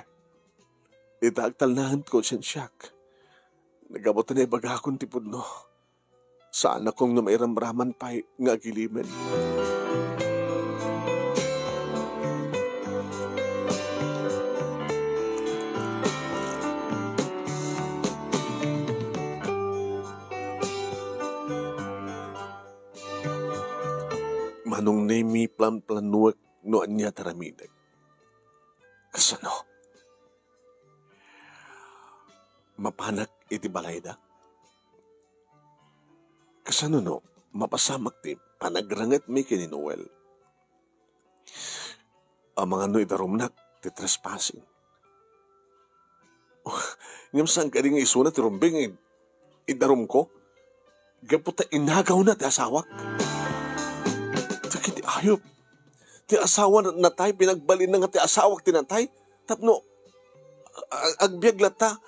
Ita agtalnaen ti konsensiak. Naggapu ta naibagakon ti pudno. Saanakon nga mairamraman pay nga agilimen. Manong Nemi, planplanuek no ania ti aramidek. Kasano? Mapanak iti balayda? Kasano no mapasamak ti panagrangetmi ken ni Noel? Amangan no idarumnak ti trespassing. Ngem saan kadi nga isuna ti rumbeng id-, idarumko? Gapu ta inagawna ti asawak. Dagiti ayup. Ti asawa na-, natay, pinagbalinna nga ti asawak ti natay. Tapno a-, agbiag latta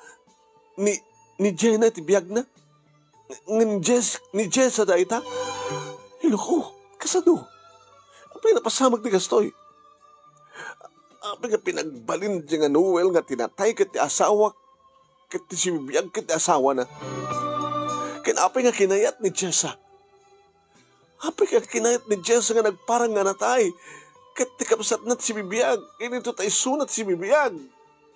ni, ni Jenna ti biagna. Ngem Jess, ni Jessa dayta. Iloko, kasano? Apay napasamak ti kastoy? Apay nga pinagbalin ti nga Noel nga ti natay ket ti asawak, ket ti sibibiag ket ti asawana? Ken apay nga kinayat ni Jessa? Apay nga kinayat ni Jessa nga nagparang nga natay? Ket ti kabsatna ti sibibiag, ket isu ta isuna ti sibibiag.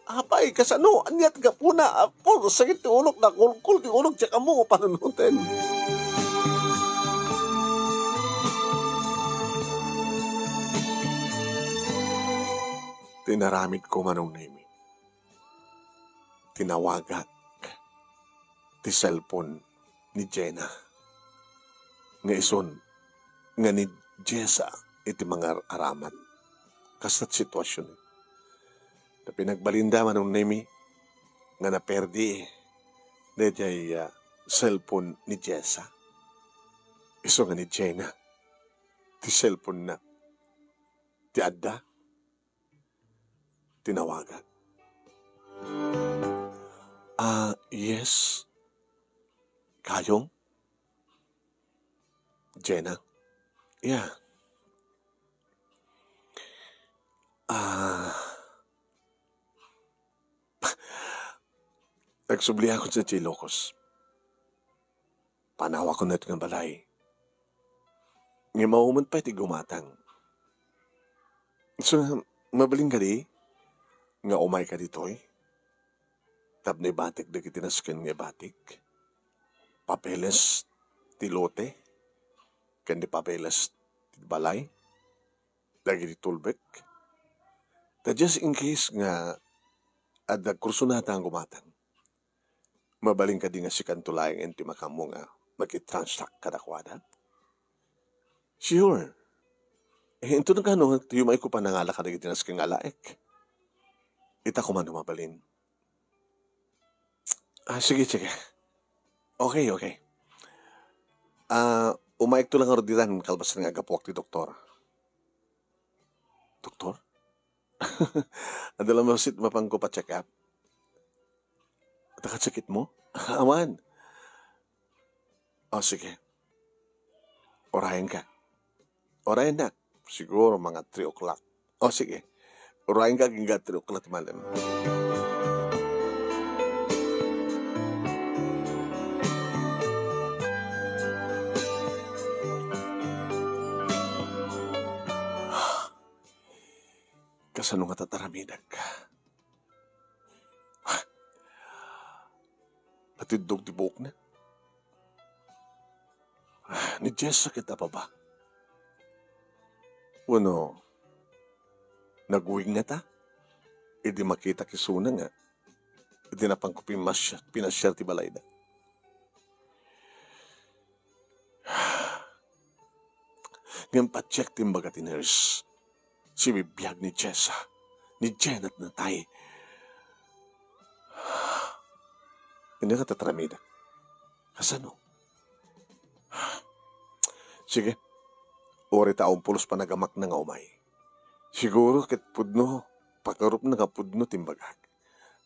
Apay, kasano? Ania ti gapuna? Apo, sakit ti ulok, nakulkol ti ulok, diak ammo panunoten. Ti inaramidko, Manong Nemi, tinawagak ti cellphone ni Jenna nga isun nga ni Jessa iti mangar-aramat. Kasta ti situasion. Ta pinagbalinda, Manong Nemi, nga naperdi daydiay, ah, cellphone ni Jessa. Isu nga ni Jenna ti cellphone na ti adda tinawagan. Ah, yes. Kayong? Jenna? Yeah. Ah, nagsubli ako sa Ilocos. Panawakon daytoy nga balay. Ngem awan met pay ti gumatang. So, mabalin kadi nga umayka ditoy tapno ibatik dagiti nasken nga ibatik? Papeles ti lote ken ti papeles ti balay dagiti tulbek. Ta just in case nga adda kursunada nga gumatang, mabalin kadi nga sikanto laeng ti makaammo nga makitransact kadakuada? Sure. Eh, inton kano, ti umayko panangala kadagiti nasken nga alaek. Ita koma no mabalin. Ah, sige, sige. Okay, okay. Ah, umaykto lang ditan kalpasan nga aggapuak ti doktor. Doktor? Adda la masit mapanko pa-check up? Adda kasakitmo? Awan. O, sige. Urayenka. Urayennak. Siguro mga three o'clock. O, sige. Urayenka agingga three o'clock ti malem. Kasano nga tataramidek? Natiddog ti buokna. Ni Jessa ket apay ba? Wenno, nagwingngata idi makitak isuna nga idi napanko pinmasiar, pinasiar ti balayda. Ngem pa-check ti imbaga ti nurse. Sibibiag ni Jessa. Ni Jenna ti natay. Ania nga tataramidek? Kasano? Sige. Uray ta awan pulos panagamakna nga umay. Siguro ket pudno, pagarupna nga pudno ti imbagak.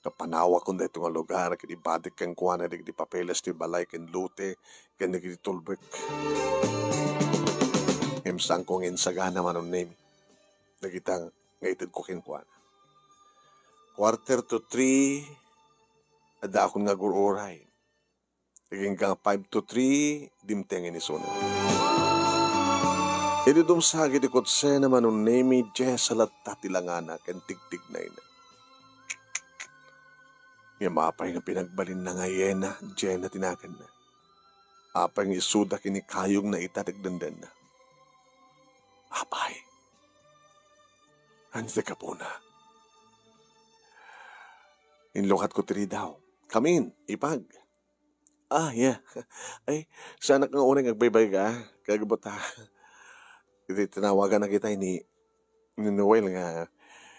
Nga panawakon daytoy nga lugar ket ibatik kenkuana dagiti papeles ti balay ken lote ken dagiti tulbek. Ngem saanko nga insagana, Manong Nemi, dagita nga itedko kenkuana. Quarter to three, addaakon nga agur-uray. Agingga five to three, dimtengen isuna. Idi dumsag iti kotsena, Manong Nemi, Jessa latta ti langana ken tigtignayna. Ngem apay nga pinagbalinna nga Yena, Jenna ti naganna? Apay nga isuda ken ni kayongna ita ti agdandanna? Apay? Ania ti gapuna? Inlukatko ti ridaw. Come in, ipag. Ah, yeah. Ay, saanak nga unay nga agbaybayag, ah. Kagabot, ah. Iti tinawagan na kita ni, ni Noel nga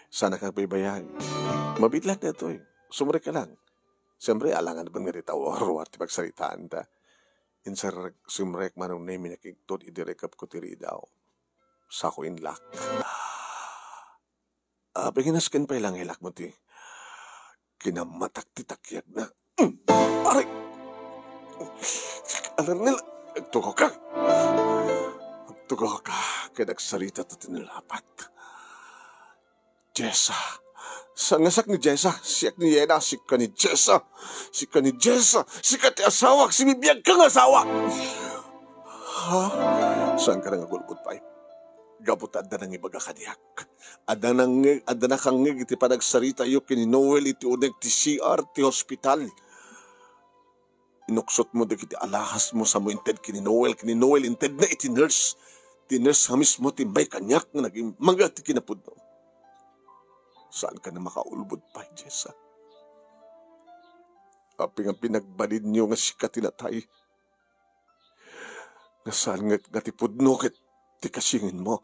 saanak nga agbaybayag. Mabiit laeng daytoy. Sumrek ka lang. Siyempre, alangan man nga di tao ruar ti pagsaritaan ta. Inserrek, sumrek, Manong Nemi, nakigtot idi rekapko ti ridaw. Sako inlak. Ah, piginasken pay lang ilakmo ti kinamatak ti takyagna. Mm, aray! Alarnil, agtugaw ka! Agtugaw ka, ket agsarita ta ti nalapat. Jessa. Saan nga siak ni Jessa? Siak ni Yena, sika ni Jessa. Sika ni Jessa. Sika ti asawak, sibibiag ka nga asawa. Ha? Saanka nga agulbod pay? Gapu ta adda nangibaga kaniak. Adda nange-, adda nakangngeg iti panagsaritayo ken ni Noel iti uneg ti C R ti hospital. Inuksotmo dagiti alahasmo samo inted ken ni Noel, ken ni Noel intedna iti nurse. Ti nurse a mismo ti imbay kaniak nga nagimmaga ti kinapudno. Saanka nga makaulbod pay, Jessa? Apay nga pinagbalinyo nga sika ti natay? Nga saan nga, nga ti pudno ket ti kasinginmo?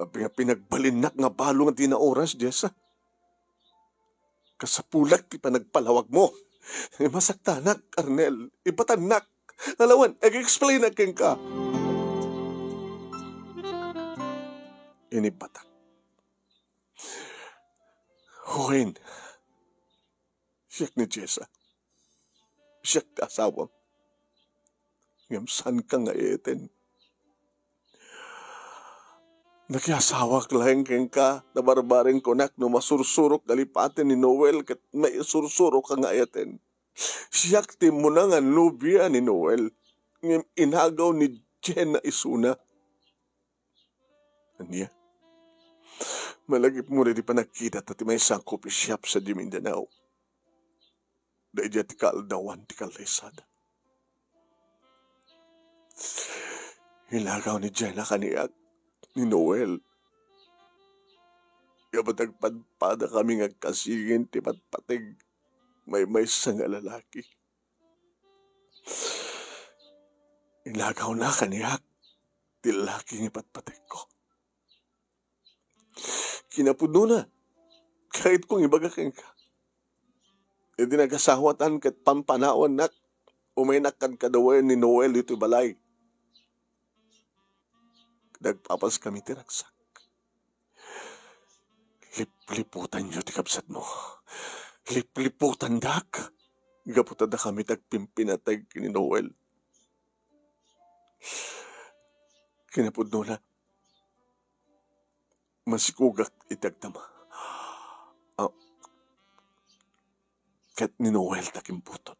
Apay nga pinagbalinnak nga balo nga dina oras, Jessa? Kasapulak ti panagpalawagmo. Masaktanak, Arnel. Ibatannak. Alawan, ag-explainak kenka. Inibatak. Wen, siak ni Jessa. Siak ti asawam. Ngem saanka nga eten. Nakiasawak laeng kenka, nabarbareng kunak no masursurok kalipaten ni Noel ket maisursurok nga eten. Siak ti immuna nga nobia ni Noel, ngem inagaw ni Jenna isuna. Ania? Malagipmo daydi panagkita ta ti maysa a coffee shop sadiay Mindanao. Daydiay ti kaaldawan ti kaldaysada. Inagaw ni Jenna kaniak ni Noel. Gapu ta agpadpadakami nga agkasingin ti patpateg maymaysa nga lalaki. Inagawna kaniak ti lalaki nga ipatpategko. Kinapudnona, kayatko nga ibaga kenka. Idi nagasawatan ket pampanawannak, umaynak kadkadawayan ni Noel ditoy balay. Nagpapaskami ti ragsak. Lipliputanyo ti kabsatmo. Lipliputandak. Gapu ta dakami ti agpimpinateg ken ni Noel. Kinapudnona, masikogak iti agdama. Ah, ket ni Noel ti akimputot.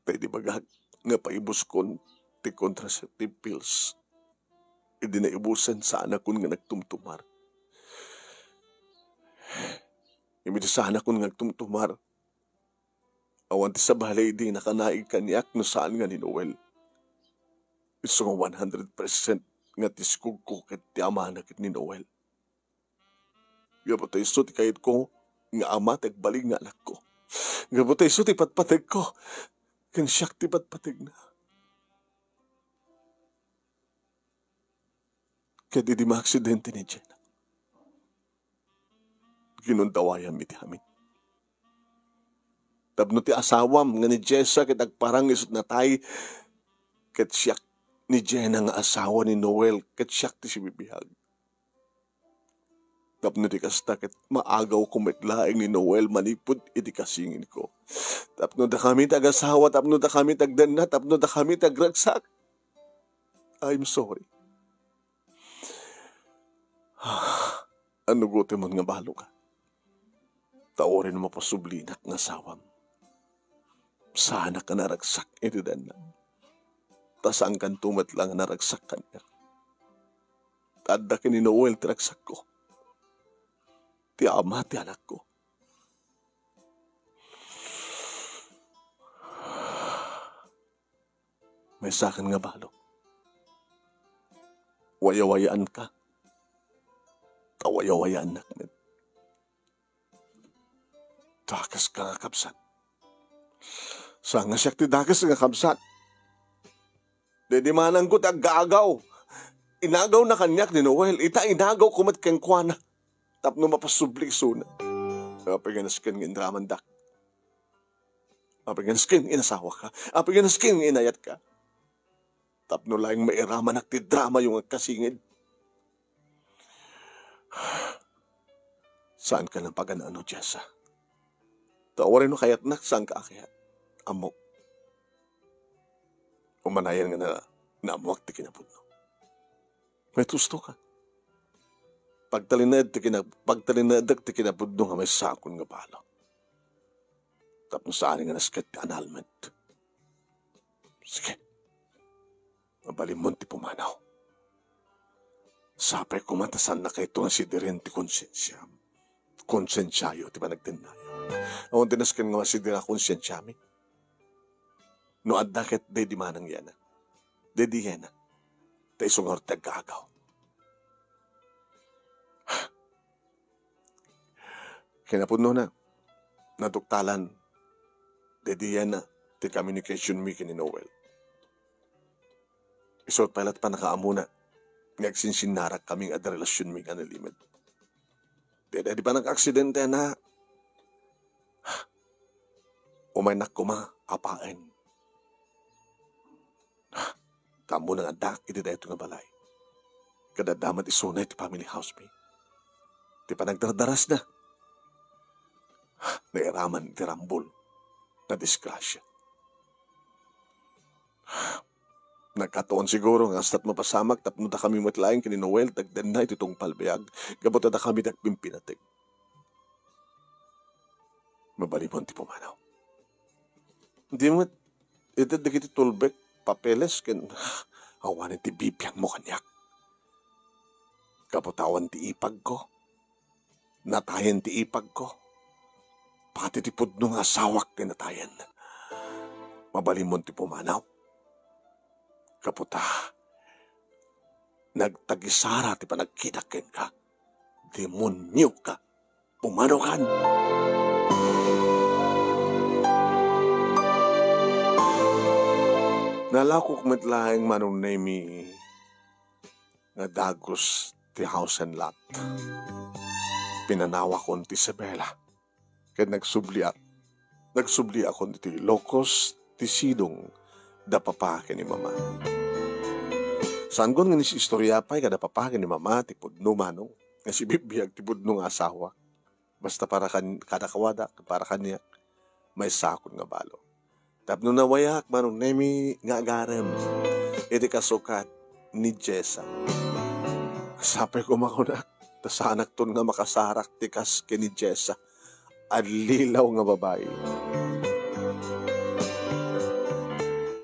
Ta idi bagak nga paibuskon ti contraceptive pills, idi naibusen, saanakon nga nagtumtumar. Ngem idi saanakon nga agtumtumar, awan ti sabali idi nakanaig kaniak no saan nga ni Noel. Isu nga one hundred percent nga ti sikogko ket ti amana ket ni Noel. Gapu ta isu ti kayatko nga ama ti agbalin nga anakko. Gapu ta isu ti patpategko, ken siak ti patpategna. Ket idi maaksidente ni Jenna, ginundawayam iti amin. Tapno ti asawam nga ni Jessa ket agparang isut' natay, ket siak ni Jenna nga asawa ni Noel, ket siak ti sibibiag. Tapno ti kasta ket maagawko met laeng ni Noel manipud iti kasinginko. Tapno dakami ti agasawa, tapno dakami ti agdanna, tapno dakami ti agragsak. I'm sorry. Annugotemon nga balo ka. Ta uray no mapasublinak nga asawam, saanak a naragsak iti dannam. Ta saankanto met la nga naragsak kaniak. Ta adda ken ni Noel ti ragsakko. Ti ama ti anakko. Maysakan nga balo. Wayawayaanka. Ta wayawayaannak met. Dakeska nga kabsat. Saan nga siak ti dakes nga kabsat? Didimananko ti aggaagaw. Inagawna kaniak ni Noel, ita inagawko met kenkuana. Tapno mapasubli isuna. Apay nga nasken nga inramandak? Apay nga nasken nga inasawaka? Apay nga nasken nga inayatka? Tapno laeng mairamanak ti dramayo nga agkasinged. Saanka nga pagan-ano, Jessa. Ta uray no kayatnak, saanka a kayat. Ammok. Umanayan nga na, naammoak ti kinapudno. Ket husto ka. Pagtalinaed ti kina-, pagtalinaedek ti kinapudno nga maysakon nga balo. Tapno saan nga nasket ti annulment. Sige. Mabalinmon ti pumanaw. Sapay koma ta saannakayto nga sideren ti konsensiam. Konsensiayo ti panagdennayo. Awan ti nasken nga masidera konsensiami. No adda ket daydi manang Yena. Daydi Yena. Ta isu ngarud ti aggaagaw. Kinapudnona, naduktalan daydi Yena ti communication mi ken ni Noel. Isu pay la ti pannakaamona nga agsinsinnarak kami nga adda relasionmi nga nalimed. Daydi panag-aksidente na, umaynak koma apaen. Ta ammona nga addaak iti daytoy nga balay. Ket adda met isuna iti family house mi. Ti panagdardarasna, nairaman ti rambol nga disgrasya. Nagkataon siguro nga kasto't mapasamak tapno dakami met laeng ken ni Noel ti agdenna iti tungpal biag gapu ta dakami ti agpimpinateg. Mabalinmon ti pumanaw. Di met, iti dagiti tulbek, papeles, ken awan ti bibiangmo kaniak. Gapu ta awan ti ipagko. Natayen ti ipagko. Pati ti pudno nga asawak ti natayen. Mabalinmon ti pumanaw. Gapu ta, nagtagisara ti panagkitak kenka. Demonioka. Pumanaw kan. Nalakok met laeng Manong Nemi nga dagus ti house and lot. Pinanawakon ti Isabela. Ket nagsubliak. Nagsubliakon iti Ilocos ti sidong da papa ken ni mama. Saankon nga istorya pay kada papa ken ni mama ti pudno, manong, nga sibibiag ti pudno nga asawa. Basta para kan-, kadakawada, para kaniak, maysakon nga balo. Tapno nawayak, Manong Nemi, nga agarem iti kasukat ni Jessa. Sapay koma kunak, ta saanakton nga makasarak ti kas ken ni Jessa. Allilaw nga babai.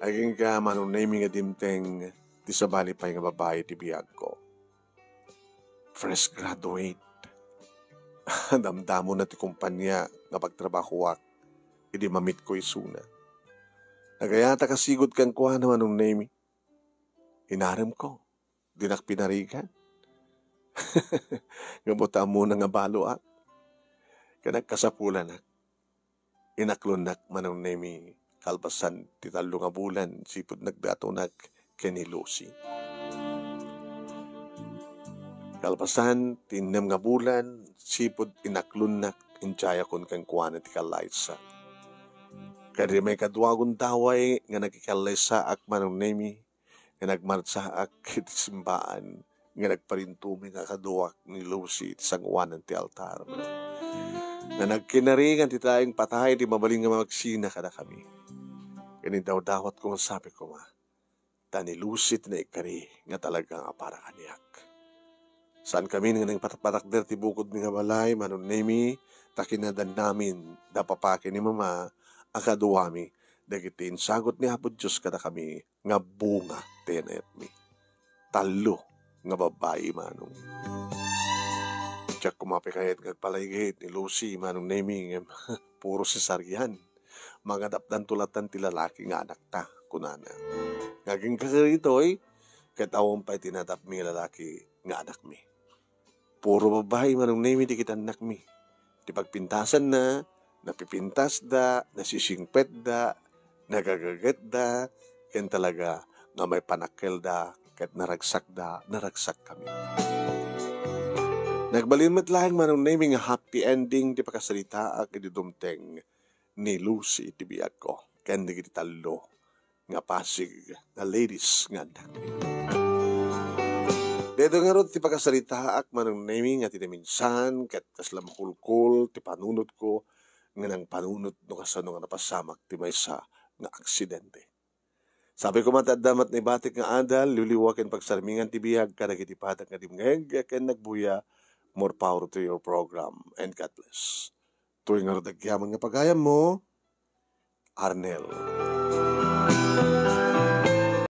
Agingga, Manong Nemi, nga dimteng ti sabali pay nga babai ti biagko. Fresh graduate. Damdamonna ti kompania nga pagtrabahoak idi mamitko isuna. Nagayat a kasigud kenkuana, Manong Nemi. Inaremko, dinak pinarigan. Gapu ta ammona nga baloak. Ken nagkasapulanak. Inaklonnak, Manong Nemi, kalpasan ti tallo nga bulan sipud nagdatonak ken ni Lucy. Kalpasan ti innem nga bulan sipud inaklonnak, injayakon kenkuana ti kallaysa. Ken di maikadua a gundaway nga nakikallaysaak, Manong Nemi, nga nagmartsaak iti simbaan nga nagparintumeng a kaduak ni Lucy iti sangoanan ti altar. Nga nagkinaringan ti daing patay ti mabalin nga mamagsina kadakami. Ken indawdawatko nga sabi koma, ta ni Lucy ti naikari nga talaga nga para kaniak. Saankami nga nangpatak-patakder ti bukodmi nga balay, Manong Nemi, ta kinadannamin da papa ken ni mama a kaduami dagiti insagut ni Apo Dios kadakami nga bunga ti inayatmi. Tallo nga babbai, Manong. Diak koma pay kayat nga agpalaygit ni Lucy, Manong Nemi, ngem puro sesarian. Mangadapdanto latan ti lalaki nga anakta, kunana. Nga agingga ditoy, ket awan pay ti nadapmi nga lalaki nga anakmi. Puro babbai, Manong Nemi, dagiti annakmi. Ti pagpintasanna, napipintasda, nasisingpetda, nagagagetda, ken talaga nga maipanakkelda ket naragsakda, naragsakkami. Nagbalin met laeng, Manong Nemi, nga happy ending ti pakasaritaak idi dumteng ni Lucy iti biagko ken dagiti tallo nga pasig nga ladies nga annakmi. Daytoy ngarud ti pakasaritaak, Manong Nemi, nga ti naminsan ket kasla makulkol ti panunotko nga nangpanunot no kasano nga napasamak ti maysa nga aksidente. Sabi ko man, adda met naibatik nga adal, liwliwa ken pagsarmingan ti biag kadagiti padak nga dimngeg ken nagbuya. More power to your program, and God bless. Toy ngarud agyaman nga pagayammo, Arnel.